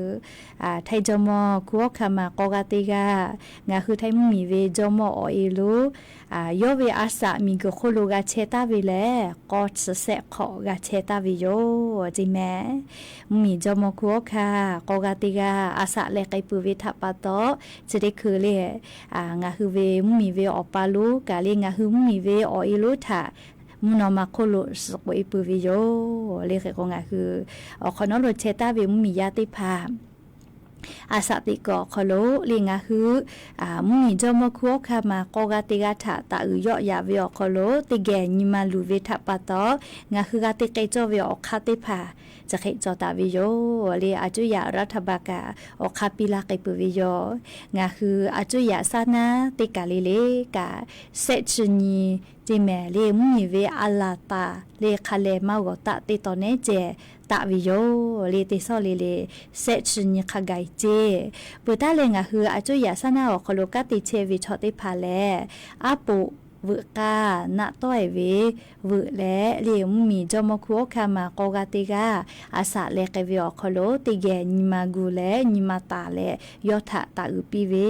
Htaiˇ jawˇmawˇ hkunˉ hawˉ hkanˇ ma k'aw g'a teˇ g'aˇ ngaˬ hui Htaiˇ mvuhˇmiˬ ve jawˇmawˇ awˬ e lonˉ yawˇ ve a shaꞈ miˬguiˬ hk'oˆ lo g'a chehˇ taˍ ve lehˬ k'awˇ chi shehˆ hk'awꞈ g'a chehˇ taˍ ve yoˬ ceˇ mehˍ. Mvuhˇmiˬ jawˇmawˇ hkunˉ hawˉ hkanˇ k'aw g'a teˇ g'aˇ a shaꞈ leh k'ai peuˬ ve htaꞈ pa taw, chi teˇ hkui le ngaˬ hui ve mvuhˇmiˬ ve awˬ pa lonˉ kaꞈ le ngaˬ hui mvuhˇmiˬ ve awˬ e lonˉ htaꞈ mvuhˇ naw ma hk'oˆ lo suhˍ k'oꞈ e peuˬ ve yoˬ. Le hk'e k'o ngaˬ hui awˬ hk'awꞈ nawˉ lo chehˇ taˍ ve mvuhˇmiˬ yaˇ teˇ hpaˍ a shaꞈ teꞈ kuiˬ awˬ hk'aw lo le ngaˬ hui mvuhˇmiˬ jawˇmawˇ hkunˉ hawˉ hkanˇ ma k'aw g'a teˇ g'aˇ htaꞈ taˍ uiˍ yawˆ yaꞈ ve awˬ hk'aw lo teˇ geh nyi ma luˬ ve htaꞈ pa taw, ngaˬ hui g'a te k'ai cawˇ ve awˬ hk'aˇ teˇ hpaˍ chi hk'e cawˬ taˍ ve yoˬ. Le a cuˇ yaꞈ รัฐบาล kaꞈ awˬ hk'aˇ piˇ laˇ k'ai peuˬ ve yoˬ. Ngaˬ hui a cuˇ yaꞈ shaˉ naˉ teˇ kaˬ le le kaꞈ shehˆ chi nyi ceˇ mehˍ le mvuhˇmiˬ ve a laˬ taˍ le hk'a lehˬ maˇ g'awˬ taˆ teˇ taw nehˉ ceh taˆ ve yoˬ. Le teˇ shawˉ le le shehˆ chi nyi hk'a gaˬ ceˇ. Peuˬ taˉ leh ngaˬ hui a cuˇ yaꞈ shaˉ naˉ awˬ hk'aw lo kanˉ te chehˇ ve chaw teˇ hpaˍ lehˬ, aˉ poꞈ veuꞈ k'aˇ naˆ tawˆ e ve veuꞈ leh le mvuhˇmiˬ jawˇmawˇ hkunˉ hawˉ hkanˇ ma k'aw g'a teˇ g'aˇ a shaꞈ leh k'ai ve awˬ hk'aw lo teˇ geh nyi ma gu leh nyi ma taˍ leh yawˇ htaꞈ taˍ uiˍ piˇ ve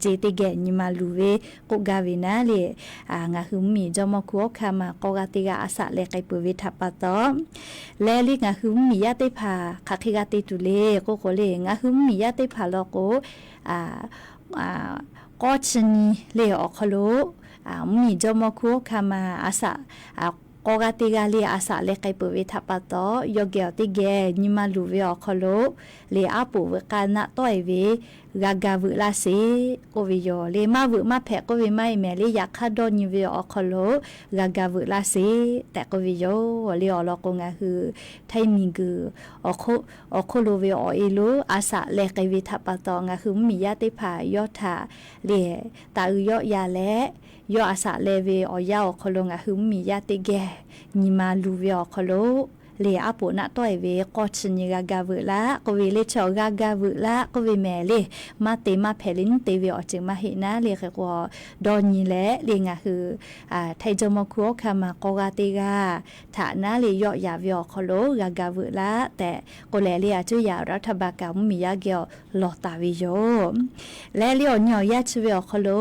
ceˇ. Teˇ geh nyi ma luˬ ve k'oˆ gaˇ ve naˉ le, ngaˬ hui mvuhˇmiˬ jawˇmawˇ hkunˉ hawˉ hkanˇ ma k'aw g'a teˇ g'aˇ a shaꞈ leh k'ai peuˬ ve htaꞈ pa taw, leh le ngaˬ hui mvuhˇmiˬ yaˇ teˇ hpaˍ hk'aˬ hk'e g'a te tuˬ le k'oˆ k'o le, ngaˬ hui mvuhˇmiˬ yaˇ teˇ hpaˍ law k'o, k'awˇ chi nyi le awˬ hk'aw lo mvuhˇmiˬ jawˇmawˇ hkunˉ hawˉ hkanˇ ma a shaꞈ k'aw g'a teˇ g'aˇ le a shaꞈ leh k'ai peuˬ ve htaꞈ pa taw, yawˇ geh awˬ teˇ geh nyi ma luˬ ve awˬ hk'aw lo le aˉ poꞈ veuꞈ k'aˇ naˆ tawˆ e ve g'a ga veuꞈ laˇ sheˍ k'oˆ ve yoˬ. Le maˇ veuꞈ maˇ hpehꞈ k'oˆ ve maˇ heˆ mehˍ le, yaꞈ hk'aˇ dawˇ nyi ve awˬ hk'aw lo g'a ga veuꞈ laˇ sheˍ tehꞈ k'oˆ ve yoˬ. Le awˬ lawn k'o ngaˬ hui Htaiˇ miˬguiˬ awˬ hk'oˆ lo ve awˬ e lonˉ a shaꞈ leh k'ai ve htaꞈ pa taw, ngaˬ hui mvuhˇmiˬ yaˇ teˇ hpaˍ yawˇ htaꞈ le taˍ uiˍ yawˆ ya leh, yawˇ a shaꞈ leh ve awˬ yanˇ awˬ hk'aw lo ngaˬ hui mvuhˇmiˬ yaˇ teˇ geh nyi ma luˬ ve awˬ hk'aw lo le aˉ poꞈ naˆ tawˆ e ve k'awˇ chi nyi g'a ga veuꞈ laˇ k'oˆ ve le, chaw g'a ga veuꞈ laˇ k'oˆ ve mehˍ le. Maˇ te maˇ hpehꞈ le, nyiˇ te ve awˬ ceuˬ maˇ heˆ naˉ le. Hk'e k'o, dawˇ nyi leh le ngaˬ hui Htaiˇ jawˇmawˇ hkunˉ hawˉ hkanˇ ma k'aw g'a teˇ g'aˇ htaꞈ naˉ le yawˆ yaꞈ ve awˬ hk'aw lo g'a ga veuꞈ laˇ tehꞈ k'oˆ leh le, a cuˇ yaꞈ รัฐบาล kaꞈ mvuhˇmiˬ yaˇ geh awˬ lawˬ taˍ ve yoˬ. Leh le awˬ nyi awˬ yanˇ chi ve awˬ hk'aw lo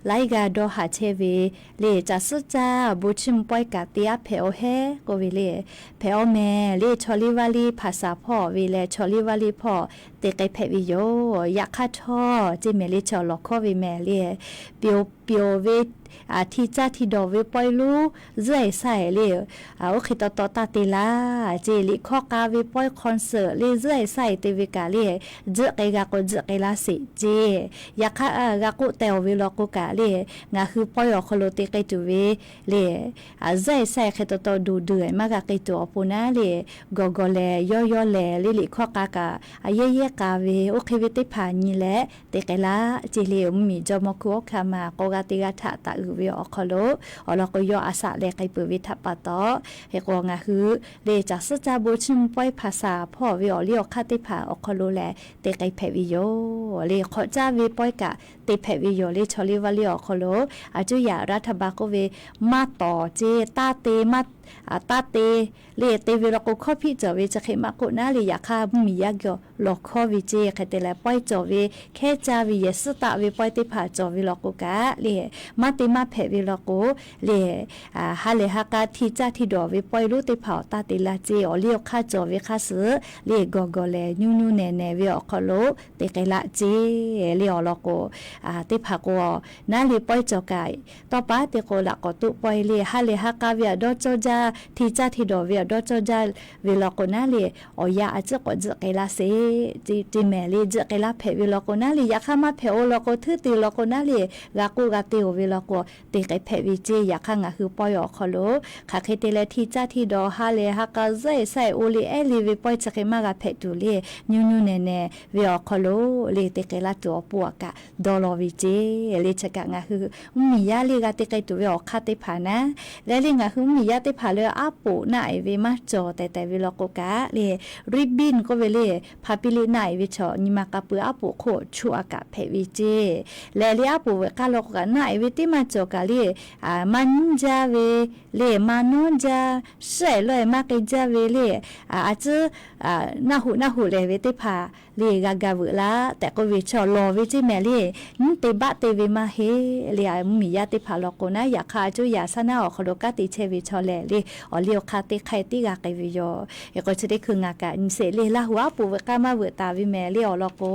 laiˉ g'aˇ dawˇ haˍ chehˇ ve le, caˬ suhˉ caˇ bon chiˇ mvuh pawehˇ kaꞈ te aˉ hpehꞈ-oˬ hehˉ k'oˆ ve le, hpehꞈ-aw mehˍ le. Chaw liˇ vaˇ liˇ hpaˍ saˍ hpawˇ ve leh chaw liˇ vaˇ liˇ hpawˇ te k'ai hpehꞈ ve yoˬ. Yaꞈ hk'aˇ htawˇ, ceˇ mehˍ le chaw lawˬ hkawˇ ve mehˍ le, pyoˍ pyoˍ ve hti caˇ hti dawˬ ve pawehˇ lonˉ zuhˆ e shaˆ e le, oˇ hk'e taw taw taˇ te laˇ ceˇ. Liꞈ hkawˇ k'a ve pawehˇ concert le zuhˆ e shaˆ e te ve kaꞈ le, tzuhˆ k'ai g'a k'o tzuhˆ k'ai laˇ sheˍ ceˇ. Yaꞈ hk'aˇ g'a k'oˆ teh-oˬ ve law k'o kaꞈ le, ngaˬ hui pawehˇ awˬ hk'aw lo te k'ai tuˬ ve le, zuhˆ e shaˆ e hk'e taw taw duˬ duˬ e maˇ g'a k'ai tuˬ awˬ pon naˉ le, gawˬ gawˬ lehˬ yawˇ yawˇ lehˬ le, liꞈ hkawˇ k'a kaꞈ a yehˇ yehˇ k'a ve oˇ hk'e ve teˇ hpaˍ nyi leh te k'ai laˇ ceˇ le. Mvuhˇmiˬ jawˇmawˇ hkunˉ hawˉ hkanˇ ma k'aw g'a teˇ g'aˇ htaꞈ taˍ uiˍ ve awˬ hk'aw lo awˬ lawn k'o, yawˇ a shaꞈ leh k'ai peuˬ ve htaꞈ pa taw, hk'e k'o ngaˬ hui le caˬ suhˉ caˇ bon chiˇ mvuh pawehˇ hpaˍ saˍ hpawˇ ve awˬ liˇ awˬ hk'aˇ teˇ hpaˍ awˬ hk'aw lo lehˬ te k'ai hpehꞈ ve yoˬ le. Hk'awꞈ caˇ ve pawehˇ kaꞈ te hpehꞈ ve yoˬ le. Chaw liˇ vaˇ liˇ awˬ hk'aw lo a cuˇ yaꞈ รัฐบาล k'oˆ ve maˇ tawˍ ceˇ, taˇ te maˇ taˇ te le, te ve law k'o hkawˇ hpiˆ cawˬ ve chi hk'e maˇ k'oˆ naˉ le. Yaꞈ hk'aˇ mvuhˇmiˬ yaˇ geh lawˬ hkawˇ ve ceˇ. Hk'e te leh pawehˇ cawˬ ve hkehˉ caˇ ve yehˬ suhˉ taˆ ve pawehˇ teˇ hpaˍ cawˬ ve law k'o kaꞈ le, maˇ te maˇ hpehꞈ ve law k'o le, ha lehˬ ha k'a hti caˇ hti dawˬ ve pawehˇ lonˉ teˇ hpaˍ awˬ taˇ te laˇ ceˇ. Awˬ liˇ awˬ hk'aˇ cawˬ ve hk'aˇ suh le, gawˬ gawˬ lehˬ nyi nyi nehˬ nehˬ ve awˬ hk'aw lo te k'ai laˇ ceˇ le. Awˬ lawn k'o, teˇ hpaˍ k'o naˉ le pawehˇ cawˬ kaꞈ, tawˇ pa te k'o laꞈ k'awꞈ toˆ pawehˇ le, ha lehˬ ha k'a ve aꞈ dawˇ cawˇ jaˇ, hti caˇ hti dawˬ ve aꞈ dawˇ cawˇ jaˇ ve law k'o naˉ le, awˬ yanˇ a ciˉ k'awꞈ tzuhˆ k'ai laˇ sheˍ ceˇ mehˍ le. Tzuhˆ k'ai laˇ hpehꞈ ve law k'o naˉ le, yaꞈ hk'aˇ maˇ hpehꞈ-o law k'o, htuˉ te law k'o naˉ le, g'a k'oˆ g'a te-oˬ ve law k'o, te k'ai hpehꞈ ve ceˇ. Yaꞈ hk'aˇ ngaˬ hui pawehˇ awˬ hk'aw lo hk'aˬ hk'e te leh hti caˇ hti dawˬ ha lehˬ ha k'a zuhˆ e shaˆ e oˇ le ehˉ le ve pawehˇ chi hk'e maˇ g'a hpehꞈ tuˬ le, nyi nyi nehˬ nehˬ ve awˬ hk'aw lo le te k'ai laˇ tuˬ awˬ pon aꞈ kaꞈ dawˇ law ve ceˇ le. Chi kaꞈ ngaˬ hui mvuhˇmiˬ yaˇ le g'a te k'ai tuˬ ve awˬ hk'aˇ teˇ hpaˍ naˉ, leh le ngaˬ hui mvuhˇmiˬ yaˇ teˇ hpaˍ leh aˉ poꞈ naˆ e ve maˇ cawˬ tehˬ tehˬ ve law k'o kaꞈ le, ribbon k'oˆ ve le, hpa piˇ liˇ naˆ e ve chaw nyi ma k'a pui aˉ poꞈ hk'oˆ chuˆ a kaꞈ hpehꞈ ve ceˇ. Leh le aˉ poꞈ veuꞈ k'aˇ law k'o kaꞈ naˆ e ve teˇ maˇ cawˬ kaꞈ le, maˇ nyiˉ jaˇ ve le, maˇ nawˉ jaˇ, shiˉ e lawˇ e maˇ k'ai jaˇ ve le, a ciˉ naˆ hoꞈ naˆ hoꞈ lehˬ ve teˇ hpaˍ le g'a ga veuꞈ laˇ tehꞈ k'oˆ ve chaw lawˬ ve ceˇ mehˍ le. Nyiˉ te baˆ te ve maˇ heˆ le. Mvuhˇmiˬ yaˇ teˇ hpaˍ law k'o naˉ, yaꞈ hk'aˇ a cuˇ yaꞈ shaˉ naˉ awˬ hk'aw lo kanˉ te chehˇ ve chaw lehˬ le, awˬ liˇ awˬ hk'aˇ teˇ hk'aˇ tiˉ g'a k'ai ve yoˬ. Hk'e k'o chi teˇ hkui ngaˬ kaꞈ nyi sheˍ le, Laˇ huˍ aˉ poꞈ veuꞈ k'aˇ maˇ veuꞈ taˍ ve mehˍ le. Awˬ lawn k'o,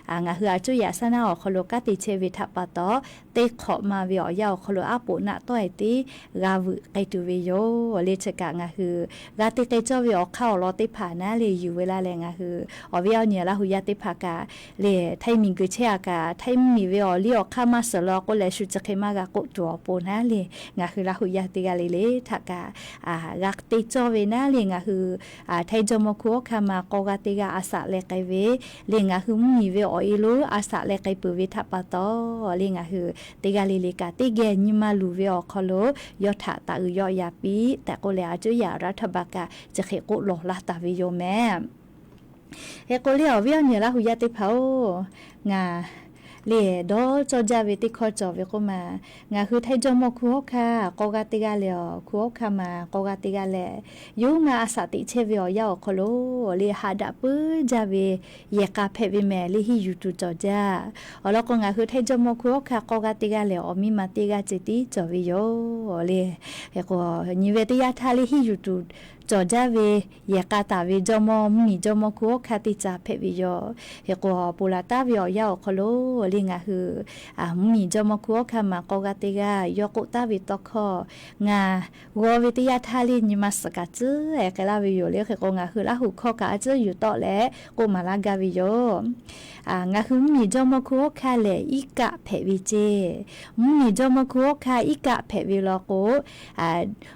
ngaˬ hui a cuˇ yaꞈ shaˉ naˉ awˬ hk'aw lo kanˉ te chehˇ ve htaꞈ pa taw, teˇ hk'awꞈ ma ve awˬ yanˇ awˬ hk'aw lo aˉ poꞈ naˆ tawˆ e tiˉ g'a veuꞈ k'ai tuˬ ve yoˬ le. Chi kaꞈ ngaˬ hui g'a te k'ai cawˇ ve awˬ hk'aˇ awˬ lawn teˇ hpaˍ naˉ le yuˬ ve laˇ leh, ngaˬ hui awˬ viˉ awˬ nyi Laˇ huˍ yaˇ teˇ hpaˍ kaꞈ le, htaiˇ miˬguiˬ chehˇ a kaꞈ htaiˇ mvuhˇmiˬ ve awˬ liˇ awˬ hk'aˇ maˇ suhˍ law k'oˆ leh shu chi hk'e maˇ g'a k'oˆ tuˬ awˬ pon naˉ le, ngaˬ hui Laˇ huˍ yaˇ teˇ g'aˇ le le htaꞈ kaꞈ g'a te cawˇ ve naˉ le, ngaˬ hui htaiˇ jawˇmawˇ hkunˉ hawˉ hkanˇ ma k'aw g'a teˇ g'aˇ a shaꞈ leh k'ai ve le, ngaˬ hui mvuhˇmiˬ ve awˬ e lonˉ a shaꞈ leh k'ai peuˬ ve htaꞈ pa taw le, ngaˬ hui teˇ g'aˇ le le kaꞈ teˇ geh nyi ma luˬ ve awˬ hk'aw lo yawˇ htaꞈ taˍ uiˍ yawˆ yaꞈ piˇ tehꞈ k'oˆ leh, a cuˇ yaꞈ รัฐบาล kaꞈ chi hk'e k'oˆ lawˬ laˇ taˍ ve yoˬ mehˍ. Hk'e k'o le awˬ viˉ awˬ nyi Laˇ huˍ yaˇ teˇ hpaˍ-oˬ, ngaˬ le dawˇ cawˇ jaˇ ve teˇ hkawˇ cawˬ ve k'oˆ ma, ngaˬ hui htaiˇ jawˇmawˇ hkunˉ hawˉ hkanˇ k'aw g'a teˇ g'aˇ leh awˬ hkunˉ hawˉ hkanˇ ma k'aw g'a teˇ g'aˇ leh, yawˇ hui ma a shaꞈ teꞈ chehˇ ve awˬ yanˇ awˬ hk'aw lo le haꞈ daꞈ puiˉ jaˇ ve yehˬ k'a hpehꞈ ve mehˍ le, hiˇ yuˬ tuˬ cawˬ jaˇ. Awˬ lawn k'o, ngaˬ hui htaiˇ jawˇmawˇ hkunˉ hawˉ hkanˇ k'aw g'a teˇ g'aˇ leh awˬ miˇ ma teˇ g'aˇ ceh tiˉ cawˬ ve yoˬ le. Hk'e k'o, nyi ve teˇ yanˇ htaˇ le hiˇ yuˬ tuˬ cawˬ jaˇ ve yehˬ k'a taˍ ve jawˇmawˇ, mvuhˇmiˬ jawˇmawˇ hkunˉ hawˉ hkanˇ teˇ ca hpehꞈ ve yoˬ. Hk'e k'o, ponˬ laˬ taˉ ve awˬ yanˇ awˬ hk'aw lo le ngaˬ hui mvuhˇmiˬ jawˇmawˇ hkunˉ hawˉ hkanˇ ma k'aw g'a teˇ g'aˇ yawˇ k'oˆ taˉ ve tawˇ hkawˇ ngaˬ g'aw ve teˇ yanˇ htaˇ le nyi ma suhˍ kaꞈ tcuhˉ e k'ai laˇ ve yoˬ le. Hk'e k'o, ngaˬ hui Laˇ huˍ hkawˇ kaꞈ a ciˉ yuˬ tawˆ leh k'oˆ maˍ laˇ gaˇ ve yoˬ. Ngaˬ hui mvuhˇmiˬ jawˇmawˇ hkunˉ hawˉ hkanˇ lehˬ iˉ kaˆ hpehꞈ ve ceˇ. Mvuhˇmiˬ jawˇmawˇ hkunˉ hawˉ hkanˇ iˉ kaˆ hpehꞈ ve law k'o,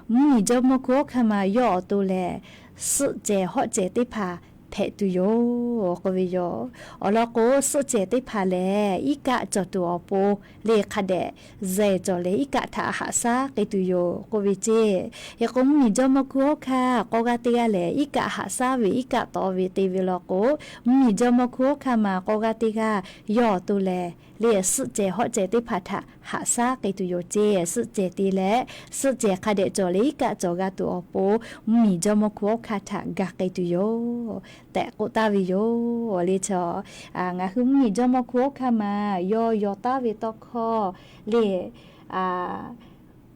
mvuhˇmiˬ jawˇmawˇ hkunˉ hawˉ hkanˇ ma yawˇ awˬ to lehˬ, suhˆ cehˬ hawˆ cehˬ teˇ hpaˍ hpehꞈ tuˬ yoˬ k'oˆ ve yoˬ. Awˬ lawn k'o, suhˆ cehˬ teˇ hpaˍ lehˬ, iˉ kaˆ cawˬ tuˬ awˬ pon le hk'a dehꞈ zehˬ cawˬ leh, iˉ kaˆ htaꞈ haꞈ shaˉ k'ai tuˬ yoˬ k'oˆ ve ceˇ. Hk'e k'o, mvuhˇmiˬ jawˇmawˇ hkunˉ hawˉ hkanˇ k'aw g'aˇ teˇ g'aˇ lehˬ, iˉ kaˆ haꞈ shaˉ ve iˉ kaˆ tawˍ ve te ve law k'o, mvuhˇmiˬ jawˇmawˇ hkunˉ hawˉ hkanˇ ma k'aw g'aˇ teˇ g'aˇ yawˇ awˬ to lehˬ, le suhˆ cehˬ hawˆ cehˬ teˇ hpaˍ htaꞈ haꞈ shaˉ k'ai tuˬ yoˬ ceˇ. Suhˆ cehˬ te leh, suhˆ cehˬ hk'a dehꞈ cawˬ leh iˉ kaˆ cawˬ g'a tuˬ awˬ pon, mvuhˇmiˬ jawˇmawˇ hkunˉ hawˉ hkanˇ htaꞈ ga k'ai tuˬ yoˬ tehꞈ k'oˆ taˍ ve yoˬ le. Chaw, ngaˬ hui mvuhˇmiˬ jawˇmawˇ hkunˉ hawˉ hkanˇ ma yawˇ yaw taˍ ve tawˇ hkawˇ le,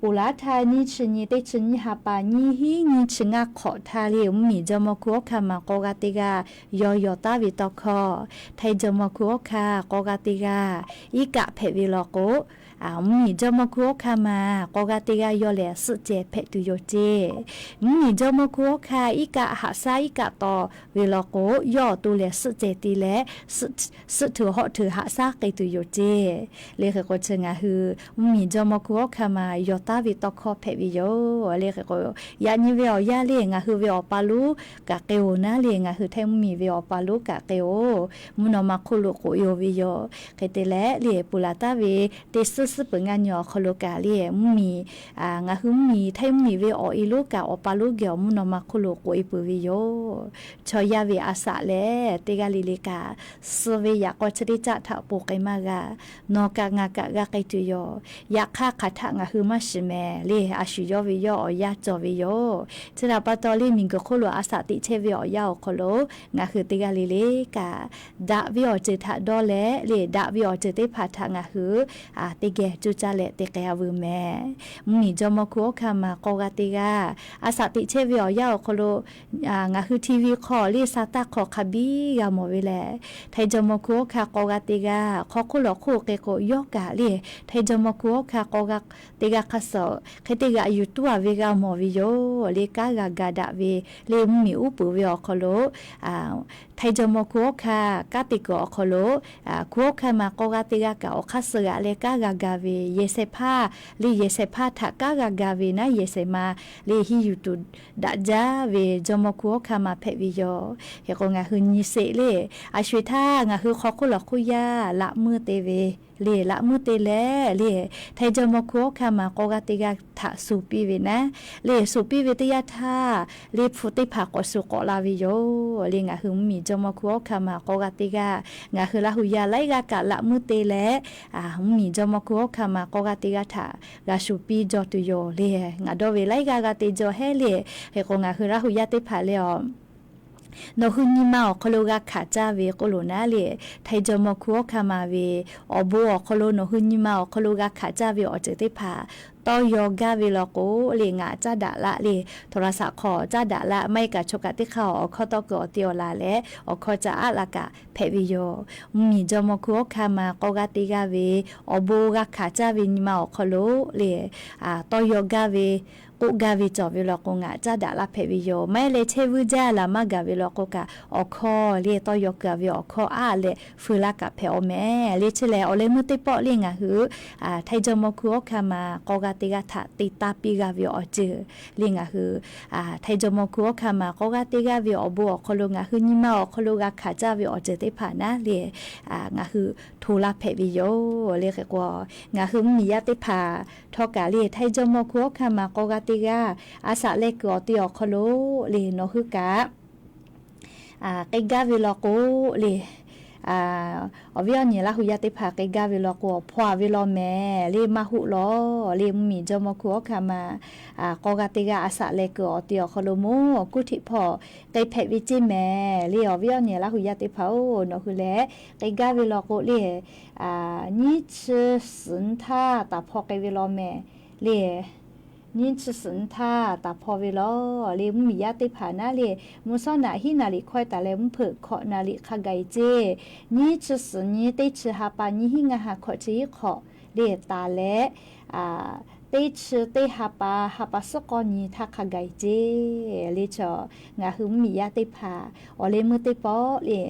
ponˬ laˉ htaˇ nyiˇ chi nyi teˇ chi nyiˇ ha pa nyiˇ hinˉ nyiˇ chi ngaˇ hk'awꞈ htaˇ le, mvuhˇmiˬ jawˇmawˇ hkunˉ hawˉ hkanˇ ma k'aw g'aˇ teˇ g'aˇ yawˇ yaw taˍ ve tawˇ hkawˇ, Htaiˇ jawˇmawˇ hkunˉ hawˉ hkanˇ k'aw g'aˇ teˇ g'aˇ iˉ kaˆ hpehꞈ ve law k'o, mvuhˇmiˬ jawˇmawˇ hkunˉ hawˉ hkanˇ ma k'aw g'aˇ teˇ g'aˇ yawˇ lehˬ suhˆ cehˬ hpehꞈ tuˬ yoˬ ceˇ. Mvuhˇmiˬ jawˇmawˇ hkunˉ hawˉ hkanˇ iˉ kaˆ haꞈ shaˉ iˉ kaˆ tawˍ ve law k'o, yawˇ awˬ to lehˬ suhˆ cehˬ te leh, suhˆ htuꞈ hawˆ htuꞈ haꞈ shaˉ k'ai tuˬ yoˬ ceˇ. Le hk'e k'o, chi ngaˬ hui mvuhˇmiˬ jawˇmawˇ hkunˉ hawˉ hkanˇ ma yaw taˍ ve tawˇ hkawˇ hpehꞈ ve yoˬ le. Hk'e k'o, yaꞈ nyi ve awˬ yanˇ le ngaˬ hui ve awˬ pa lonˉ kaꞈ k'ai-oˬ naˉ le, ngaˬ hui Htaiˇ mvuhˇmiˬ ve awˬ pa lonˉ kaꞈ k'ai-oˬ, mvuhˇ naw ma hk'oˆ lo k'oꞈ e-oˬ ve yoˬ. Hk'e te leh le, ponˬ laˬ taˍ ve teˇ suhˉ suhˉ peuˬ ngaˇ nyi awˬ hk'aw lo kaꞈ le, mvuhˇmiˬ, ngaˬ hui mvuhˇmiˬ Htaiˇ mvuhˇmiˬ ve awˬ e lonˉ kaꞈ awˬ pa lonˉ geh awˬ mvuhˇ naw ma hk'oˆ lo k'oꞈ e peuˬ ve yoˬ. Chaw yaˇ ve a shaꞈ lehˬ, teˇ g'aˇ le le kaꞈ suh ve yaꞈ k'aw chi teˇ caˆ htaꞈ ponˬ k'ai maˇ g'a. Nawˬ kaꞈ ngaˬ kaꞈ g'a k'ai tuˬ yoˬ. Yaꞈ hk'aˇ, hk'aˬ htaˆ ngaˬ hui maˇ shiˍ mehˍ le, a shu yawˇ ve yawˇ awˬ yanˇ cawˬ ve yoˬ. Chi htaꞈ pa taw le, miˬguiˬ hk'oˆ lo a shaꞈ teꞈ chehˇ ve awˬ yanˇ awˬ hk'aw lo ngaˬ hui teˇ g'aˇ le le kaꞈ, daꞈ ve awˬ ceuˬ htaꞈ dawˇ leh le, daꞈ ve awˬ ceuˬ teˇ hpaˍ htaꞈ ngaˬ hui teˇ geh coˇ caˇ leh te k'ai-a veuˬ mehˍ. Mvuhˇmiˬ jawˇmawˇ hkunˉ hawˉ hkanˇ ma k'aw g'aˇ teˇ g'aˇ a shaꞈ teꞈ chehˇ ve awˬ yanˇ awˬ hk'aw lo ngaˬ hui T V hk'aw le, sa taˇ hk'aw hk'a biˇ g'a mawˬ ve lehˬ, Htaiˇ jawˇmawˇ hkunˉ hawˉ hkanˇ k'aw g'aˇ teˇ g'aˇ hk'aw hk'oˆ lawˬ hk'oˆ k'ai k'o, yawˇ kaꞈ le, Htaiˇ jawˇmawˇ hkunˉ hawˉ hkanˇ k'aw g'aˇ teˇ g'aˇ hk'a suhˍ hk'e te g'aꞈ yuˬ tuˉ-a ve g'a mawˬ ve yoˬ le. Kanˉ g'a ga daꞈ ve le, mvuhˇmiˬ uˉ peunˍ ve awˬ hk'aw lo Htaiˇ jawˇmawˇ hkunˉ hawˉ hkanˇ kanˉ te kuiˬ awˬ hk'aw lo, hkunˉ hawˉ hkanˇ ma k'aw g'aˇ teˇ g'aˇ kaꞈ awˬ hk'aˇ suh g'aꞈ leh kanˉ g'a ga ve, yehˬ shehˍ hpaˇ le, yehˬ shehˍ hpaˇ htaꞈ kanˉ g'a ga ve naˉ, yehˬ shehˍ ma le henˇ yuˬ tuˬ daꞈ jaˇ ve jawˇmawˇ hkunˉ hawˉ hkanˇ ma hpehꞈ ve yoˬ. Hk'e k'o, ngaˬ hui nyi sheˍ le, a sho-eˬ htaˇ ngaˬ hui hk'aw hk'oˆ lawˬ hk'oˆ yaˇ laꞈ meuˇ te ve le, laꞈ meuˇ te leh le, Htaiˇ jawˇmawˇ hkunˉ hawˉ hkanˇ ma k'aw g'aˇ teˇ g'aˇ htaꞈ shuˍ piˇ ve naˉ le, shuˍ piˇ ve teˇ yanˇ htaˇ le, hpu teˇ hpaˍ k'awꞈ shuˍ k'awꞈ la ve yoˬ le. Ngaˬ hui mvuhˇmiˬ jawˇmawˇ hkunˉ hawˉ hkanˇ ma k'aw g'aˇ teˇ g'aˇ ngaˬ hui Laˇ hu yaˇ laiˉ g'aˇ kaꞈ laꞈ meuˇ te leh, mvuhˇmiˬ jawˇmawˇ hkunˉ hawˉ hkanˇ ma k'aw g'aˇ teˇ g'aˇ htaꞈ g'a shuˍ piˇ jaw tuˬ yoˬ le. Ngaˬ dawˇ ve laiˉ g'aˇ g'a te jaw hehˉ le. Hk'e k'o, ngaˬ hui Laˇ hu yaˇ teˇ hpaˍ le a, nawˬ hui nyi ma awˬ hk'aw lo g'a hkanˍ caˇ ve k'oˆ loˬ naˉ le, Htaiˇ jawˇmawˇ hkunˉ hawˉ hkanˇ ma ve awˬ bon awˬ hk'aw lo nawˬ hui nyi ma awˬ hk'aw lo g'a hkanˍ caˇ ve awˬ ceuˬ teˇ hpaˍ tawˇ yaw gaˇ ve law k'o le, ngaˬ caˇ daꞈ laˇ le, โทรศัพท์ hk'aw caˇ daꞈ laˇ, maˇ heˆ kaꞈ chaw kaꞈ teˇ hk'aˇ awˬ hkawˇ tawˇ kuiˬ awˬ te awˬ laˬ leh awˬ hkawˇ ca aˉ la kaꞈ hpehꞈ ve yoˬ. Mvuhˇmiˬ jawˇmawˇ hkunˉ hawˉ hkanˇ ma k'aw g'aˇ teˇ g'aˇ ve awˬ bon g'a hkanˍ caˇ ve nyi ma awˬ hk'aw lo le, tawˇ yaw gaˇ ve, k'oˆ gaˇ ve cawˬ ve law k'o, ngaˬ caˇ daꞈ laˇ hpehꞈ ve yoˬ. Maˇ heˆ leh chehˇ vuiˇ jaˇ laˬ maˇ gaˬ ve law k'o kaꞈ, awˬ hkawˇ le tawˇ yaw kuiˬ ve awˬ hkawˇ aˉ leh feu laˇ kaꞈ hpehꞈ-aw mehˍ le. Chi lehˬ, awˬ leh meuˇ teˇ pawˆ le ngaˬ hui Htaiˇ jawˇmawˇ hkunˉ hawˉ hkanˇ ma k'aw g'aˇ teˇ g'aˇ htaꞈ te taˇ piˇ g'a ve awˬ ceuˬ le ngaˬ hui Htaiˇ jawˇmawˇ hkunˉ hawˉ hkanˇ ma k'aw g'aˇ teˇ g'aˇ ve awˬ bon awˬ hk'aw lo ngaˬ hui nyi ma awˬ hk'aw lo g'a hkanˍ caˇ ve awˬ ceuˬ teˇ hpaˍ naˉ le, ngaˬ hui hto laˇ hpehꞈ ve yoˬ le. Hk'e k'o, ngaˬ hui mvuhˇmiˬ yaˇ teˇ hpaˍ htawˇ kaꞈ le, Htaiˇ jawˇmawˇ hkunˉ hawˉ hkanˇ ma k'aw g'aˇ teˇ g'aˇ a shaꞈ leh kuiˬ awˬ te awˬ hk'aw lo le, nawˬ hui kaꞈ k'ai gaˇ ve law k'o le, awˬ viˉ awˬ nyi Laˇ hu yaˇ teˇ hpaˍ k'ai gaˇ ve law k'o, awˬ hpaw-a ve law mehˍ le, maˇ hoˆ law le. Mvuhˇmiˬ jawˇmawˇ hkunˉ hawˉ hkanˇ ma k'aw g'aˇ teˇ g'aˇ a shaꞈ leh kuiˬ awˬ te awˬ hk'aw lo moˉ kuˉ hteꞈ hpawˇ k'ai hpehꞈ ve ceˇ mehˍ le. Awˬ viˉ awˬ nyi Laˇ hu yaˇ teˇ hpaˍ-oˬ, nawˬ hui lehˬ k'ai gaˇ ve law k'o le, nyiˇ chi suhˍ nyi htaˇ taˍ hpaw k'ai ve law mehˍ le. Nyiˇ chi suhˍ nyi htaˇ taˍ hpaw ve law le. Mvuhˇmiˬ yaˇ teˇ hpaˍ naˉ le, mvuhˇ shawˉ naꞈ hiˉ naˍ liꞈ hkawehˇ taˍ leh mvuhˇ hpeuꞈ hkawꞈ naˍ liꞈ hk'a gaˬ-e ceˇ. Nyiˇ chi suhˍ nyi teˇ chi ha pa nyiˇ hinˉ ngaˇ ha hkawꞈ chi hiˉ hk'awꞈ le taˍ leh, teˇ chi teˇ ha pa ha pa suhˉ k'awˇ nyi htaˇ hk'a gaˬ-e ceˇ le. Chaw, ngaˬ hui mvuhˇmiˬ yaˇ teˇ hpaˍ awˬ leh meuˇ teˇ pawˆ le,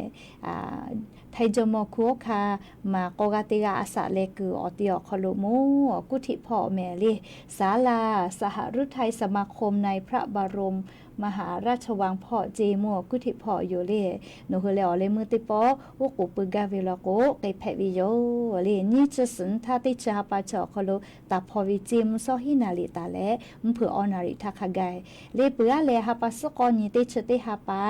Htaiˇ jawˇmawˇ Hkunˉ Hawˉ Hkanˇ maˍ k'aw g'aˇ teˇ g'aˇ a shaꞈ leh kuiˬ awˬ te awˬ hk'aw lo mawˇ Guˇ Hteꞈ hpawˇ mehˍ le, ศาลาสหฤทัยสมาคมในพระบรมมหาราชวัง hpawˇ ce mawˇ Guˇ Hteꞈ hpawˇ yoˬ le. Nawˬ hui leh awˬ leh meuˇ teˇ pawˆ oˉ k'oˍ pui gaˇ ve law k'o k'ai hpehꞈ ve yoˬ le. Nyiˇ chi suhˍ nyi htaˇ teˇ chi ha pa chi awˬ hk'aw lo taˍ hpaw ve ce mvuhˇ shawˉ hiˉ naˍ riˍ taˍ leh mvuhˇ hpeuꞈ awˇ naˍ riˍ htaˇ hk'a gaˬ le. Peuˬ aˉ leh ha pa suhˉ k'awˇ nyi teˇ chi teˇ ha pa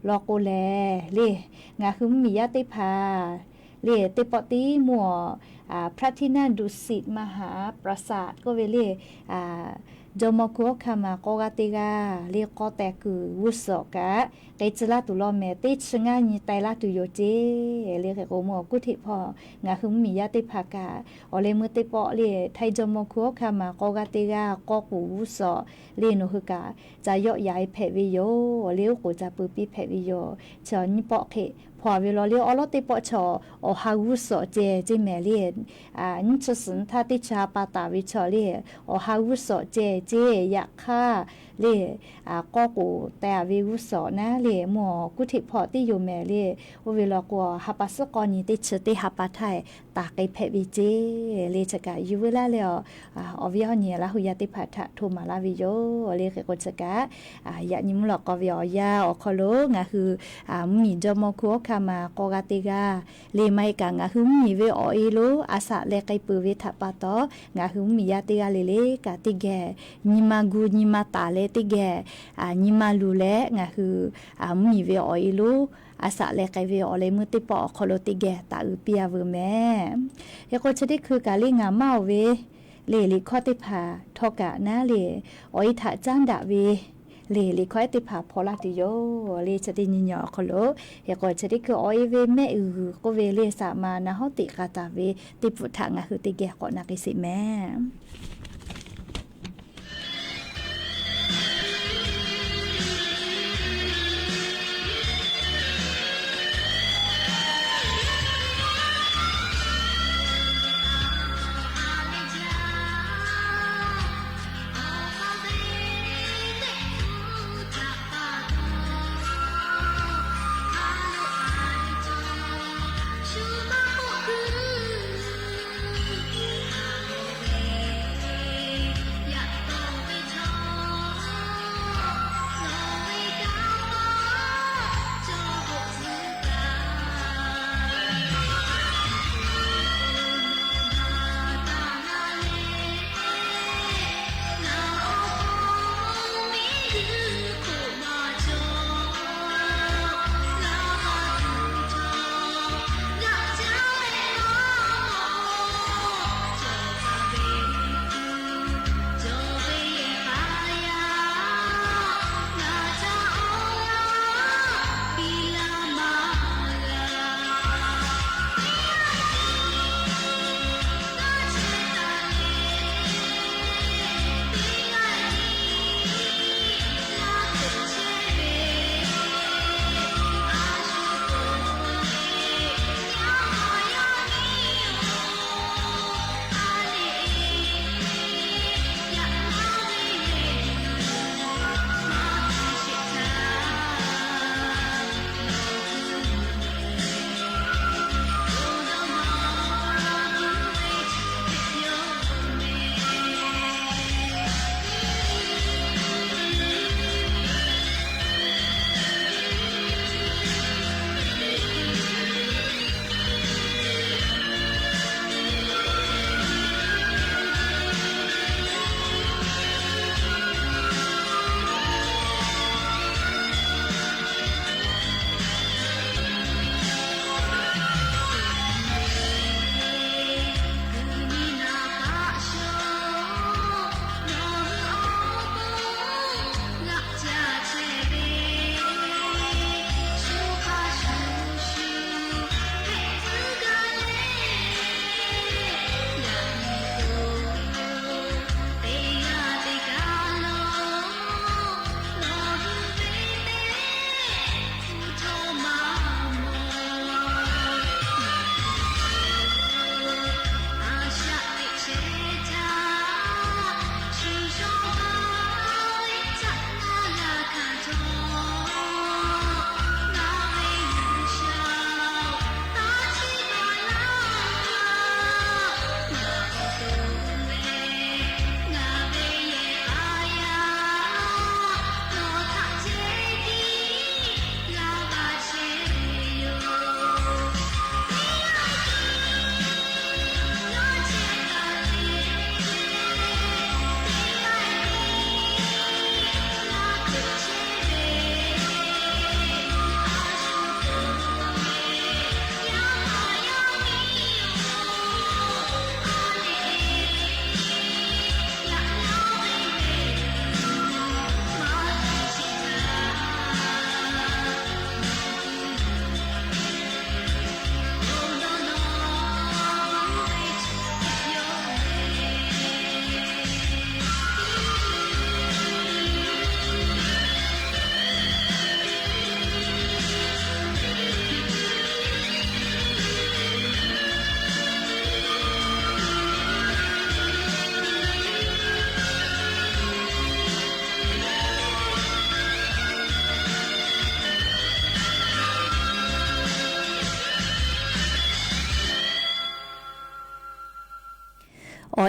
law k'o lehˬ le, ngaˬ hui mvuhˇmiˬ yaˇ teˇ hpaˍ le, teˇ pawˆ tiˉ mawˇ พระที่นั่งดุสิตมหาปราสาท k'oˆ ve le, jawˇmawˇ Hkunˉ Hawˉ Hkanˇ maˍ k'aw g'aˇ teˇ g'aˇ le k'awˇ teh kuiˬ g'uˇ suhˍ kaꞈ k'ai tcuh laˇ tuˬ law mehˍ. Teˇ chi ngaˇ nyi teh laˇ tuˬ yoˬ ce le. Hk'e k'o mawˇ Guˇ Hteꞈ hpawˇ ngaˬ hui mvuhˇmiˬ yaˇ teˇ hpaˍ kaꞈ awˬ leh meuˇ teˇ pawˆ le Htaiˇ jawˇmawˇ Hkunˉ Hawˉ Hkanˇ maˍ k'aw g'aˇ teˇ g'aˇ k'awˇ k'oˍ g'uˇ suhˍ le nawˬ hui kaꞈ ca yawˆ yan e hpehꞈ ve yoˬ le. Oˉ k'oˍ ca pui piˇ hpehꞈ ve yoˬ. Chi nyiˇ pawˆ hk'e hpaw ve law le awˉ lawˉ teˇ pawˆ chi awˬ ha g'uˇ suhˍ ceh ce mehˍ le. Nyiˇ chi suhˍ nyi htaˇ teˇ chi ha pa taˍ ve chi le awˬ ha g'uˇ suhˍ ceh ce. Yaꞈ hk'aˇ le k'awˇ k'oˍ teh a ve g'uˇ suhˍ naˉ le mawˇ Guˇ Hteꞈ hpawˇ tiˉ yoˬ mehˍ le. Oˇ ve law k'o ha pa suhˉ k'awˇ nyi teˇ chi teˇ ha pa htaˇ taˍ k'ai hpehꞈ ve ce le. Chi kaꞈ yuˬ veu laˇ leh awˬ viˉ awˬ nyi Laˇ huˍ yaˇ teˇ hpaˍ htaꞈ hto maˍ laˇ ve yoˬ le. Hk'e k'o chi kaꞈ yaꞈ nyi mvuhˇ lawꞈ k'aw ve awˬ yanˇ awˬ hk'aw lo ngaˬ hui mvuhˇmiˬ jawˇmawˇ Hkunˉ Hawˉ Hkanˇ maˍ k'aw g'aˇ teˇ g'aˇ le maˇ heˆ kaꞈ ngaˬ hui mvuhˇmiˬ ve awˬ e lo a shaꞈ leh k'ai peuˬ ve htaꞈ pa taw ngaˬ hui mvuhˇmiˬ yaˇ teˇ g'aˇ le le kaꞈ teˇ geh nyi ma gu nyi ma taˍ leh teˇ geh nyi ma luˬ leh ngaˬ hui mvuhˇmiˬ ve awˬ e lo a shaꞈ leh k'ai ve awˬ leh meuˇ teˇ pawˆ awˬ hk'aw lo teˇ geh taˍ uiˍ piˇ a veuˬ mehˍ. Hk'e k'o chi teˇ hkui kaꞈ le ngaˬ maˇ oˬ ve le liꞈ hkawˇ teˇ hpaˍ htawˇ kaꞈ naˉ le awˬ e htaꞈ caˉ daꞈ ve le liꞈ hkawˇ ehˉ teˇ hpaˍ hpaw laˇ tuˬ yoˬ le. Chi teˇ nyi nyi awˬ hk'aw lo hk'e k'o chi teˇ hkui awˬ e ve mehˆ g'uiˬ k'oˆ ve le saˍ ma naˍ hawˉ teꞈ k'a taˍ ve teˇ pfuhˍ htaꞈ ngaˬ hui teˇ geh k'awꞈ na k'ai sheˍ mehˍ.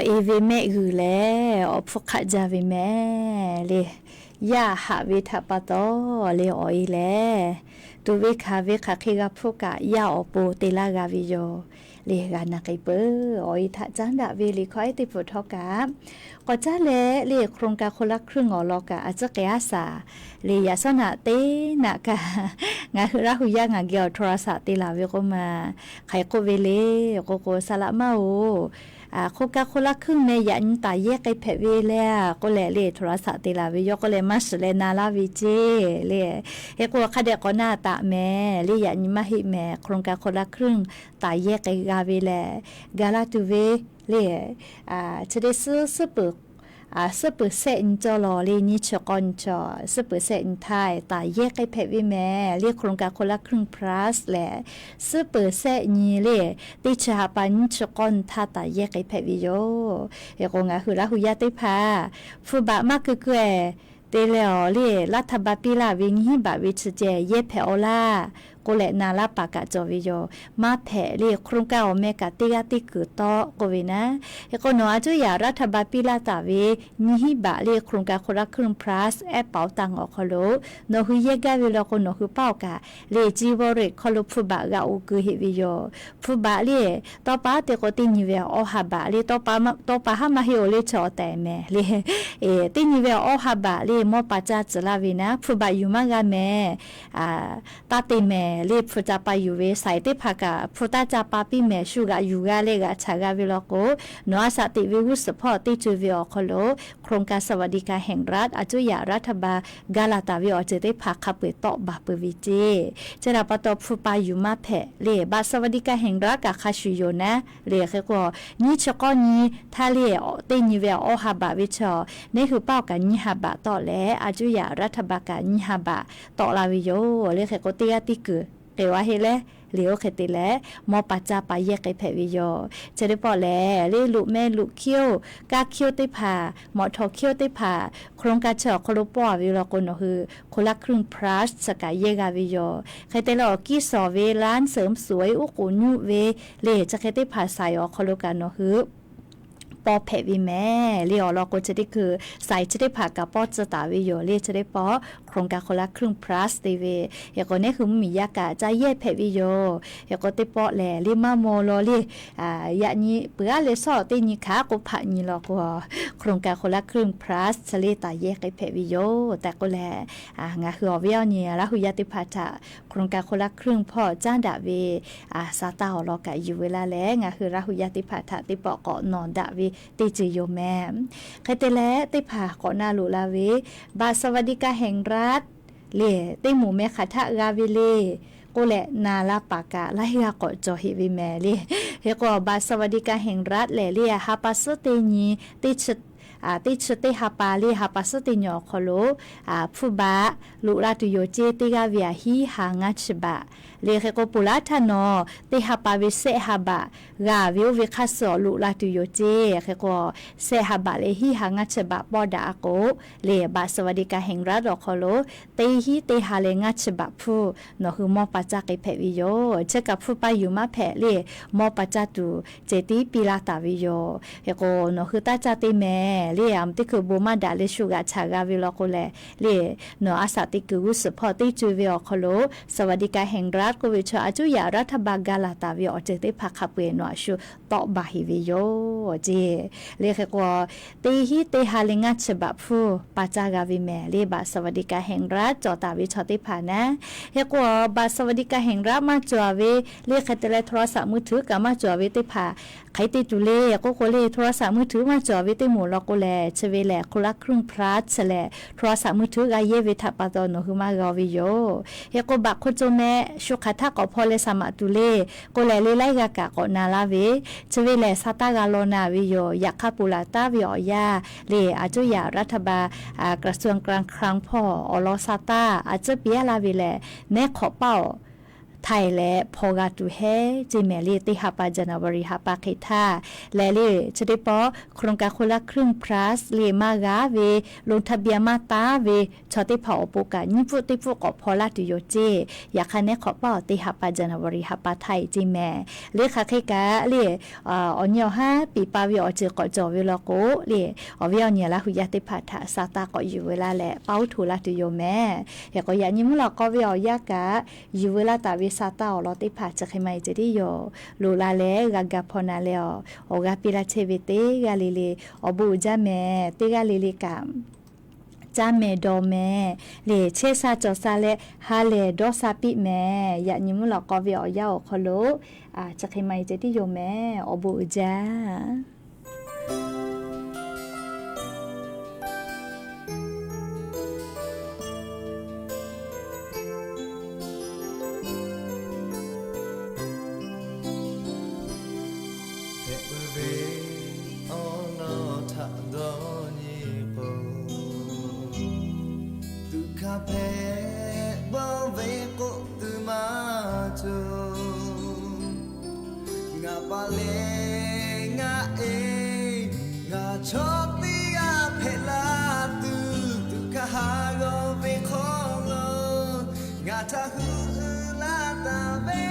e ve mehˆ g'uiˬ lehˬ, awˬ hpfuhˇ hk'aˆ jaˇ ve mehˍ le. Yaˇ haꞈ ve htaꞈ pa taw le awˬ e lehˬ, tuꞈ ve hkanˍ ve hk'aˬ hk'e g'a hpuˇ kaꞈ yaˇ awˬ pon te laˇ g'a ve yoˬ. Le g'a na k'ai peuˬ. Awˬ e htaꞈ caˉ daꞈ ve liꞈ hkawˇ ehˉ teˇ hpaˍ htawˇ kaꞈ, k'awꞈ caˉ leh le โครงการคนละครึ่ง awˬ lawn kaꞈ a ciˉ k'ai aˉ shaˍ le yaꞈ shawˉ naꞈ teˇ naꞈ kaꞈ ngaˬ hui Laˇ hu yaˇ ngaˬ geh awˬ โทรศัพท์ te laˬ ve k'oˆ ma, hk'aˬ hk'e k'oˆ ve le k'o k'o, Saˍ laꞈ maˇ-oˬ, โครงการคนละครึ่ง meh yaꞈ nyi taˍ yehˇ k'ai hpehꞈ ve le k'oˆ leh le โทรศัพท์ te laˬ ve yoˬ k'oˆ leh maˇ shiˍ leh na laˇ ve ceˇ le. Hk'e k'o hk'a dehꞈ k'awꞈ na taˍ mehˍ le, yaꞈ nyi maˇ heˆ mehˍ โครงการคนละครึ่ง taˍ yehˇ k'ai g'a ve lehˬ, ga laˇ tuˬ ve le, chi teˇ suhˉ suhˉ peuˬ, suhˉ peuˬ sehˆ nyi cawˇ lawˬ le nyiˇ chi k'awˇ nyi chaw, suhˉ peuˬ sehˆ nyi htaˇ taˍ yehˇ k'ai hpehꞈ ve mehˍ le โครงการคนละครึ่ง plus lehˬ, suhˉ peuˬ sehˆ nyi le teˇ chi ha pa nyiˇ chi k'awˇ nyi htaˇ taˍ yehˇ k'ai hpehꞈ ve yoˬ. Hk'e k'o ngaˬ hui Laˇ hu yaˇ teˇ hpaˍ hpu baꞈ maˇ keu keu-eˬ te leh awˬ le รัฐบาล piˇ laˇ ve nyiˇ hinˉ baꞈ ve chi ceh yehˇ hpehꞈ-aw laˇ k'oˆ leh na laˇ paˍ kaꞈ cawˬ ve yoˬ. Maˇ hpehꞈ le โครงการ awˬ meh kaꞈ teˇ g'aˇ teˇ kuiˬ tawˆ k'oˆ ve naˉ. Hk'e k'o nawˬ a cuˉ yaꞈ รัฐบาล piˇ laˇ taˍ ve nyiˇ hinˉ baꞈ le โครงการคนละครึ่ง plus ehˉ paˍ-oˬ taˇ ngaˬ awˬ hk'aw lo nawˬ hui yehˇ gaˇ ve law k'o nawˬ hui paˇ-oˬ kaꞈ le จีโวเล็ต hk'aw lo hpu baꞈ g'a oˇ keu heˆ ve yoˬ. Hpu baꞈ le tawˇ pa teˇ k'o teˇ nyi ve awˇ ha baꞈ le tawˇ pa haˉ maˇ heˆ-oˬ le chi awˬ tehˬ mehˍ le. Teˇ nyi ve awˇ ha baꞈ le mawˇ pa caˇ tcuh laˇ ve naˉ hpu baꞈ yuˬ maˇ g'a mehˍ. Taˇ te mehˍ le hpu ca pa yuˬ ve saiˍ teˇ hpaˍ kaꞈ hpu taˇ ca pa piˇ mehˍ shu g'aꞈ yuˬ g'a le g'aꞈ chaꞈ g'a ve law k'o, nawˬ a shaꞈ teꞈ ve g'uˇ suhˍ hpawˇ teˇ co ve awˬ hk'aw lo โครงการสวัสดิการแห่งรัฐ a cuˉ yaꞈ รัฐบาล ga laˬ taˍ ve awˬ ceuˬ teˇ hpaˍ hk'a peu-eˬ tawˆ baˬ peuˬ ve ceˇ. Chi htaꞈ pa taw hpu pa yuˬ maˇ hpehꞈ le บัตรสวัสดิการแห่งรัฐ kaꞈ hk'a shuˍ yoˬ naˉ le. Hk'e k'o nyiˇ chi k'awˇ nyi htaˇ le teˇ nyi ve awˇ ha baꞈ ve chaw, neˉ hui paˇ-oˬ kaꞈ nyiˇ ha baꞈ tawˆ leh a cuˉ yaꞈ รัฐบาล kaꞈ nyiˇ ha baꞈ tawˆ la ve yoˬ le. Hk'e k'o teˇ g'aˇ teˇ kuiˬ k'e-a heˆ leh le oˇ hk'e te leh mawˇ pa caˇ pa yehˇ k'ai hpehꞈ ve yoˬ. Chi teˇ pawˆ lehˬ le luꞈ meh luꞈ hkiˇ-oˆ, kaˇ hkiˇ-oˆ teˇ hpaˍ, mawꞈ htawꞈ hkiˇ-oˆ teˇ hpaˍ โครงการ chi awˬ hk'aw lo pawˆ-a ve law k'o nawˬ hui คนละครึ่ง plus chi kaꞈ yehˇ g'a ve yoˬ. Hk'e te leh awˬ kiˇ shawˍ ve ร้านเสริมสวย uˉ k'oˍ nyuˆ ve le chi hk'e teˇ hpaˍ saiˍ awˬ hk'aw lo kaꞈ nawˬ hui pawˇ hpehꞈ ve mehˍ le. Awˬ lawn k'o chi teˇ hkui saiˍ chi teˇ hpaˍ kaꞈ pawˇ tcuh taˍ ve yoˬ le. Chi teˇ pawˆ โครงการคนละครึ่ง plus te ve, hk'e k'o neˉ hui mvuhˇmiˬ yaˇ kaꞈ ca yehˇ hpehꞈ ve yoˬ. Hk'e k'o teˇ pawˆ lehˬ le maˇ maw law le, yaꞈ nyi peuˬ-aˉ leh shawˉ teˇ nyi hkanˍ k'o hpaꞈ nyi law k'o โครงการคนละครึ่ง plus chi le taˍ yehˇ k'ai hpehꞈ ve yoˬ tehꞈ k'oˆ leh, ngaˬ hui awˬ viˉ awˬ nyi Laˇ hu yaˇ teˇ hpaˍ htaꞈ โครงการคนละครึ่ง hpawˇ caˉ daꞈ ve sa taˇ awˬ lawn kaꞈ yuˬ ve laˇ leh ngaˬ hui Laˇ hu yaˇ teˇ hpaˍ htaꞈ teˇ pawˆ k'awꞈ nawˬ daꞈ ve teˇ ceuˬ yoˬ mehˍ. Hk'e te leh teˇ hpaˍ k'awꞈ na loꞈ la ve บัตรสวัสดิการแห่งรัฐ le teˇ moˍ meh hk'aˬ htaˆ g'a ve le k'oˆ leh na laˇ paˍ kaꞈ laiˉ g'aˇ k'awꞈ cawˬ heˆ ve mehˍ le. Hk'e k'o บัตรสวัสดิการแห่งรัฐ lehˬ le ha pa suhˉ teˇ nyi teˇ chi teˇ ha pa le ha pa suhˉ teˇ nyi awˬ hk'aw lo hpu baꞈ loꞈ la tuˬ yoˬ ceˇ. Teˇ g'aˇ ve aꞈ hiˉ ha ngaˇ chi baꞈ le. Hk'e k'o ponˬ laˉ htaˇ nawˬ teˇ ha pa ve sehˆ ha baꞈ g'a ve oˇ ve hk'aˇ suh awˬ loꞈ la tuˬ yoˬ ceˇ. Hk'e k'o sehˆ ha baꞈ leh hiˉ ha ngaˇ chi baꞈ pawˇ daꞈ-a k'o le บัตรสวัสดิการแห่งรัฐ awˬ hk'aw lo teˇ hiˉ teˇ ha leh ngaˇ chi baꞈ hpfuhˇ nawˬ hui mawˇ pa caˇ k'ai hpehꞈ ve yoˬ. Chi kaꞈ hpu pa yuˬ maˇ hpehꞈ le mawˇ pa caˇ tuˬ ceh tiˉ piˇ laˇ taˍ ve yoˬ. Hk'e k'o nawˬ hui taˇ caˇ te mehˍ le, aˬ mvuh teˇ hkui bon maˇ daꞈ leh shu g'aꞈ chaꞈ g'a ve law k'o lehˬ le, nawˬ a shaꞈ teꞈ kuiˬ g'uˇ suhˍ hpawˇ teˇ co ve awˬ hk'aw lo สวัสดิการแห่งรัฐ k'oˆ ve chaw a cuˉ yaꞈ รัฐบาล ga laˬ taˍ ve awˬ ceuˬ teˇ hpaˍ hk'a peu-eˬ nawˬ a shu tawˆ baˬ heˍ ve yoˬ ceˇ. Le hk'e k'o teˇ hiˉ teˇ ha leh ngaˇ chi baꞈ hpfuhˇ pa caˇ g'a ve mehˍ le บัตรสวัสดิการแห่งรัฐ cawˬ taˍ ve chaw teˇ hpaˍ naˉ. Hk'e k'o บัตรสวัสดิการแห่งรัฐ maˇ cawˬ ve le, hk'e te leh โทรศัพท์มือถือ kaꞈ maˇ cawˬ ve teˇ hpaˍ hk'e te tuˬ le k'oˆ k'o le โทรศัพท์มือถือ maˇ cawˬ ve teˇ moˍ law k'o lehˬ chi ve lehˬ คนละครึ่ง plus leh โทรศัพท์มือถือ g'a yehˇ ve htaꞈ pa taw nawˬ hui maˇ g'a ve yoˬ. Hk'e k'o baꞈ hk'oˆ co meh shu hk'aˬ htaˇ k'awꞈ hpaw leh shaˍ maꞈ tuˬ le k'oˆ leh le laiˉ g'aˇ kaꞈ k'awꞈ na laˇ ve, chi ve lehˬ sa taˇ g'a law na ve yoˬ. Yaꞈ hk'aˇ ponˬ laˬ taˍ ve awˬ yanˇ le a cuˉ yaꞈ รัฐบาล กระทรวงการคลัง hpawˇ awˬ lawn sa taˇ a cuˉ piˇ-a laˇ ve lehˬ, neˉ hk'awꞈ paˇ awˬ htaiˍ leh hpaw g'a tuˬ heˉ ceˇ mehˍ le. Teˇ ha pa January ha pa hk'e htaˇ leh le, chi teˇ pawˆ โครงการคนละครึ่ง plus le maˇ g'a ve, ลงทะเบียน maˇ taˍ ve chaw teˇ hpaˍ awˬ pon kaꞈ nyiˇ pfuhˆ teˇ pfuhˆ k'awꞈ hpaw laˇ tuˬ yoˬ ceˇ. Yaꞈ hk'aˇ neˉ hk'awꞈ paˇ awˬ teˇ ha pa January ha pa htaˇ e ceˇ mehˍ le. Hk'aˬ hk'e kaꞈ le, awˬ nyi awˬ haˉ piˍ pa ve awˬ ceuˬ k'awꞈ cawˬ ve law k'o le, awˬ viˉ awˬ nyi Laˇ hu yaˇ teˇ hpaˍ htaꞈ sa taˇ k'awꞈ yuˬ veu laˇ leh paˇ oˉ htoꞈ laˇ tuˬ yoˬ mehˍ. Hk'e k'o yaꞈ nyi mvuhˇ lawꞈ k'aw ve awˬ yanˇ kaꞈ yuˬ veu laˇ taˍ ve sa taˇ awˬ lawn teˇ hpaˍ chi hk'e maˇ e ceh tiˉ yoˬ. Loꞈ la leh g'a ga hpaw na leh, awˬ g'aˇ piˇ laˇ chehˇ ve teˇ g'aˇ le le awˬ bon uiˍ jaˇ mehˍ. Teˇ g'aˇ le le kaꞈ caˇ mehˍ dawˬ mehˍ le, chehˇ sha cawˬ sha leh ha lehˬ dawˇ sha piˇ mehˍ. Yaꞈ nyi mvuhˇ lawꞈ k'aw ve awˬ yanˇ awˬ hk'aw lo chi hk'e maˇ e ceh tiˉ yoˬ mehˍ. Awˬ bon uiˍ jaˇ. Hpehꞈ ve awˬ lawn htaꞈ dawˇ nyi k'o, tuꞈ hkanˇ hpehꞈ bawˇ ve k'oˆ tuˬ maˇ cawˬ. Ngaˬ pa leh ngaˬ e, ngaˬ chaw teˇ g'aˇ hpehꞈ la tuˬ, tuꞈ hkanˇ haˉ g'awˇ ve hk'aw lo ngaˬ htaꞈ hu uiˍ laˇ taˍ ve.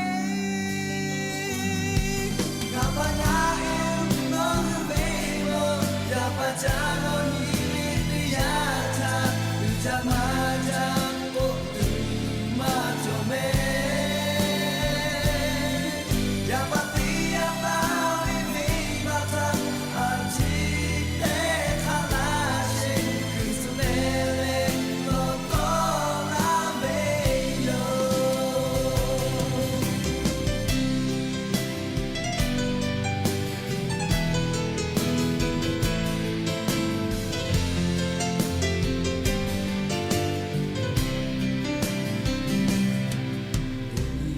Ngaˬ pa ngaˬ e, nawˬ hui ve lo, yaˇ paˍ caˇ g'awˇ nyi ve teˇ yanˇ htaˇ, uiˍ jaˇ maˇ jaˇ k'oˆ tuˬ maˇ cawˬ mehˍ. Yaˇ paˍ teˇ yanˇ taˍ ve venˇ baˆ htaˇ, a ciˉ teˇ hk'aˇ laˇ sheˍ, hkui tcuh leh leh lawˬ kawˆ laˇ ve yoˬ.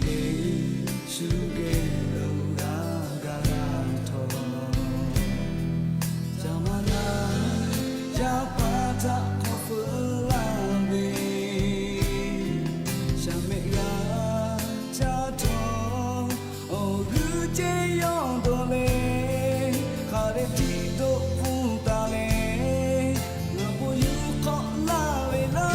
Yeˍsuˆ geh lo g'a gaˬ la htawˇ, caˇ ma na yaˇ paˍ htaꞈ hk'awꞈ feu laˇ ve, shaˍ mehˆ g'a caˇ htawˇ, awˬ g'uˇ ceˇ yawˇ dawˬ leh, hk'a dehꞈ htiꞈ doˆ k'oˆ taˍ leh, ngaˬ bon yuˬ hk'awꞈ laˇ ve laˇ.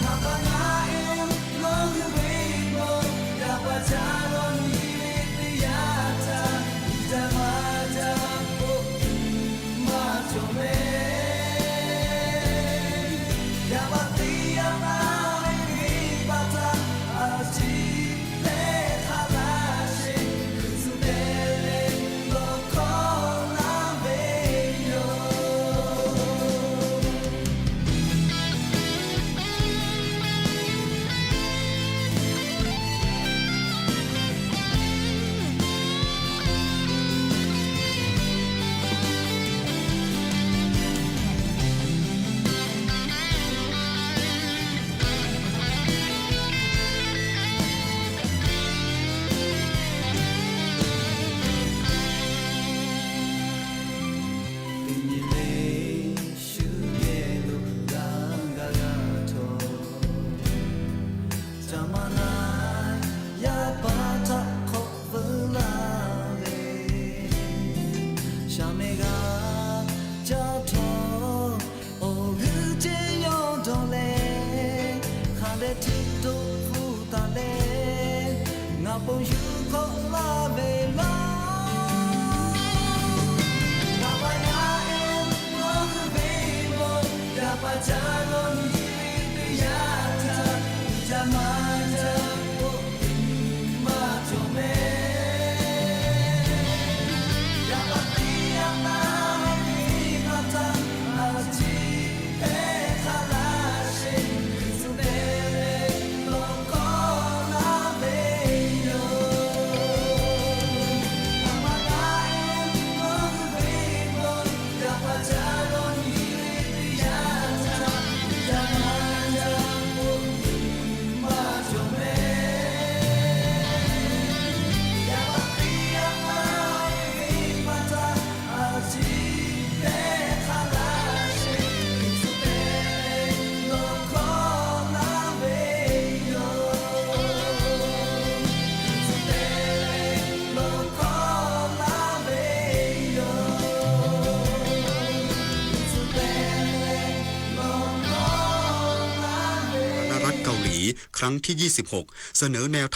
Ngaˬ pa ngaˬ e, nawˬ hui ve lo, yaˇ paˍ caˇ g'awˇ nyi ve teˇ yanˇ htaˇ, uiˍ jaˇ maˇ jaˇ k'oˆ tuˬ maˇ cawˬ mehˍ. Yaˇ paˍ teˇ yanˇ taˍ ve venˇ baˆ htaˇ, a ciˉ teˇ hk'aˇ laˇ sheˍ, hkui tcuh leh leh lawˬ kawˆ laˇ ve yoˬ. Teˇ nyi le shu geh lo g'a gaˬ la htawˇ, caˇ ma na yaˇ paˍ htaꞈ hk'awꞈ feu laˇ ve, shaˍ mehˆ g'a caˇ htawˇ, awˬ g'uˇ ceˇ yawˇ dawˬ leh, hk'a dehꞈ htiꞈ doˆ k'oˆ taˍ leh, ngaˬ bon yuˬ hk'awꞈ laˇ ve laˇ. Ngaˬ pa ngaˬ e, nawˬ hui ve lo, yaˇ paˍ caˇ g'awˇ nyi ve teˇ yanˇ htaˇ, uiˍ jaˇ maˇ jaˇ k'oˆ tuˬ maˇ cawˬ mehˍ. Yaˇ paˍ teˇ yanˇ taˍ ve venˇ baˆ htaˇ, a ciˉ teˇ hk'aˇ laˇ sheˍ, hkui tcuh leh leh lawˬ kawˆ laˇ ve yoˬ. Ngaˬ pa ngaˬ e, nawˬ hui ve lo, yaˇ paˍ caˇ g'awˇ nyi ve teˇ yanˇ htaˇ, ครั้งที่ยี่สิบหก เสนอแนว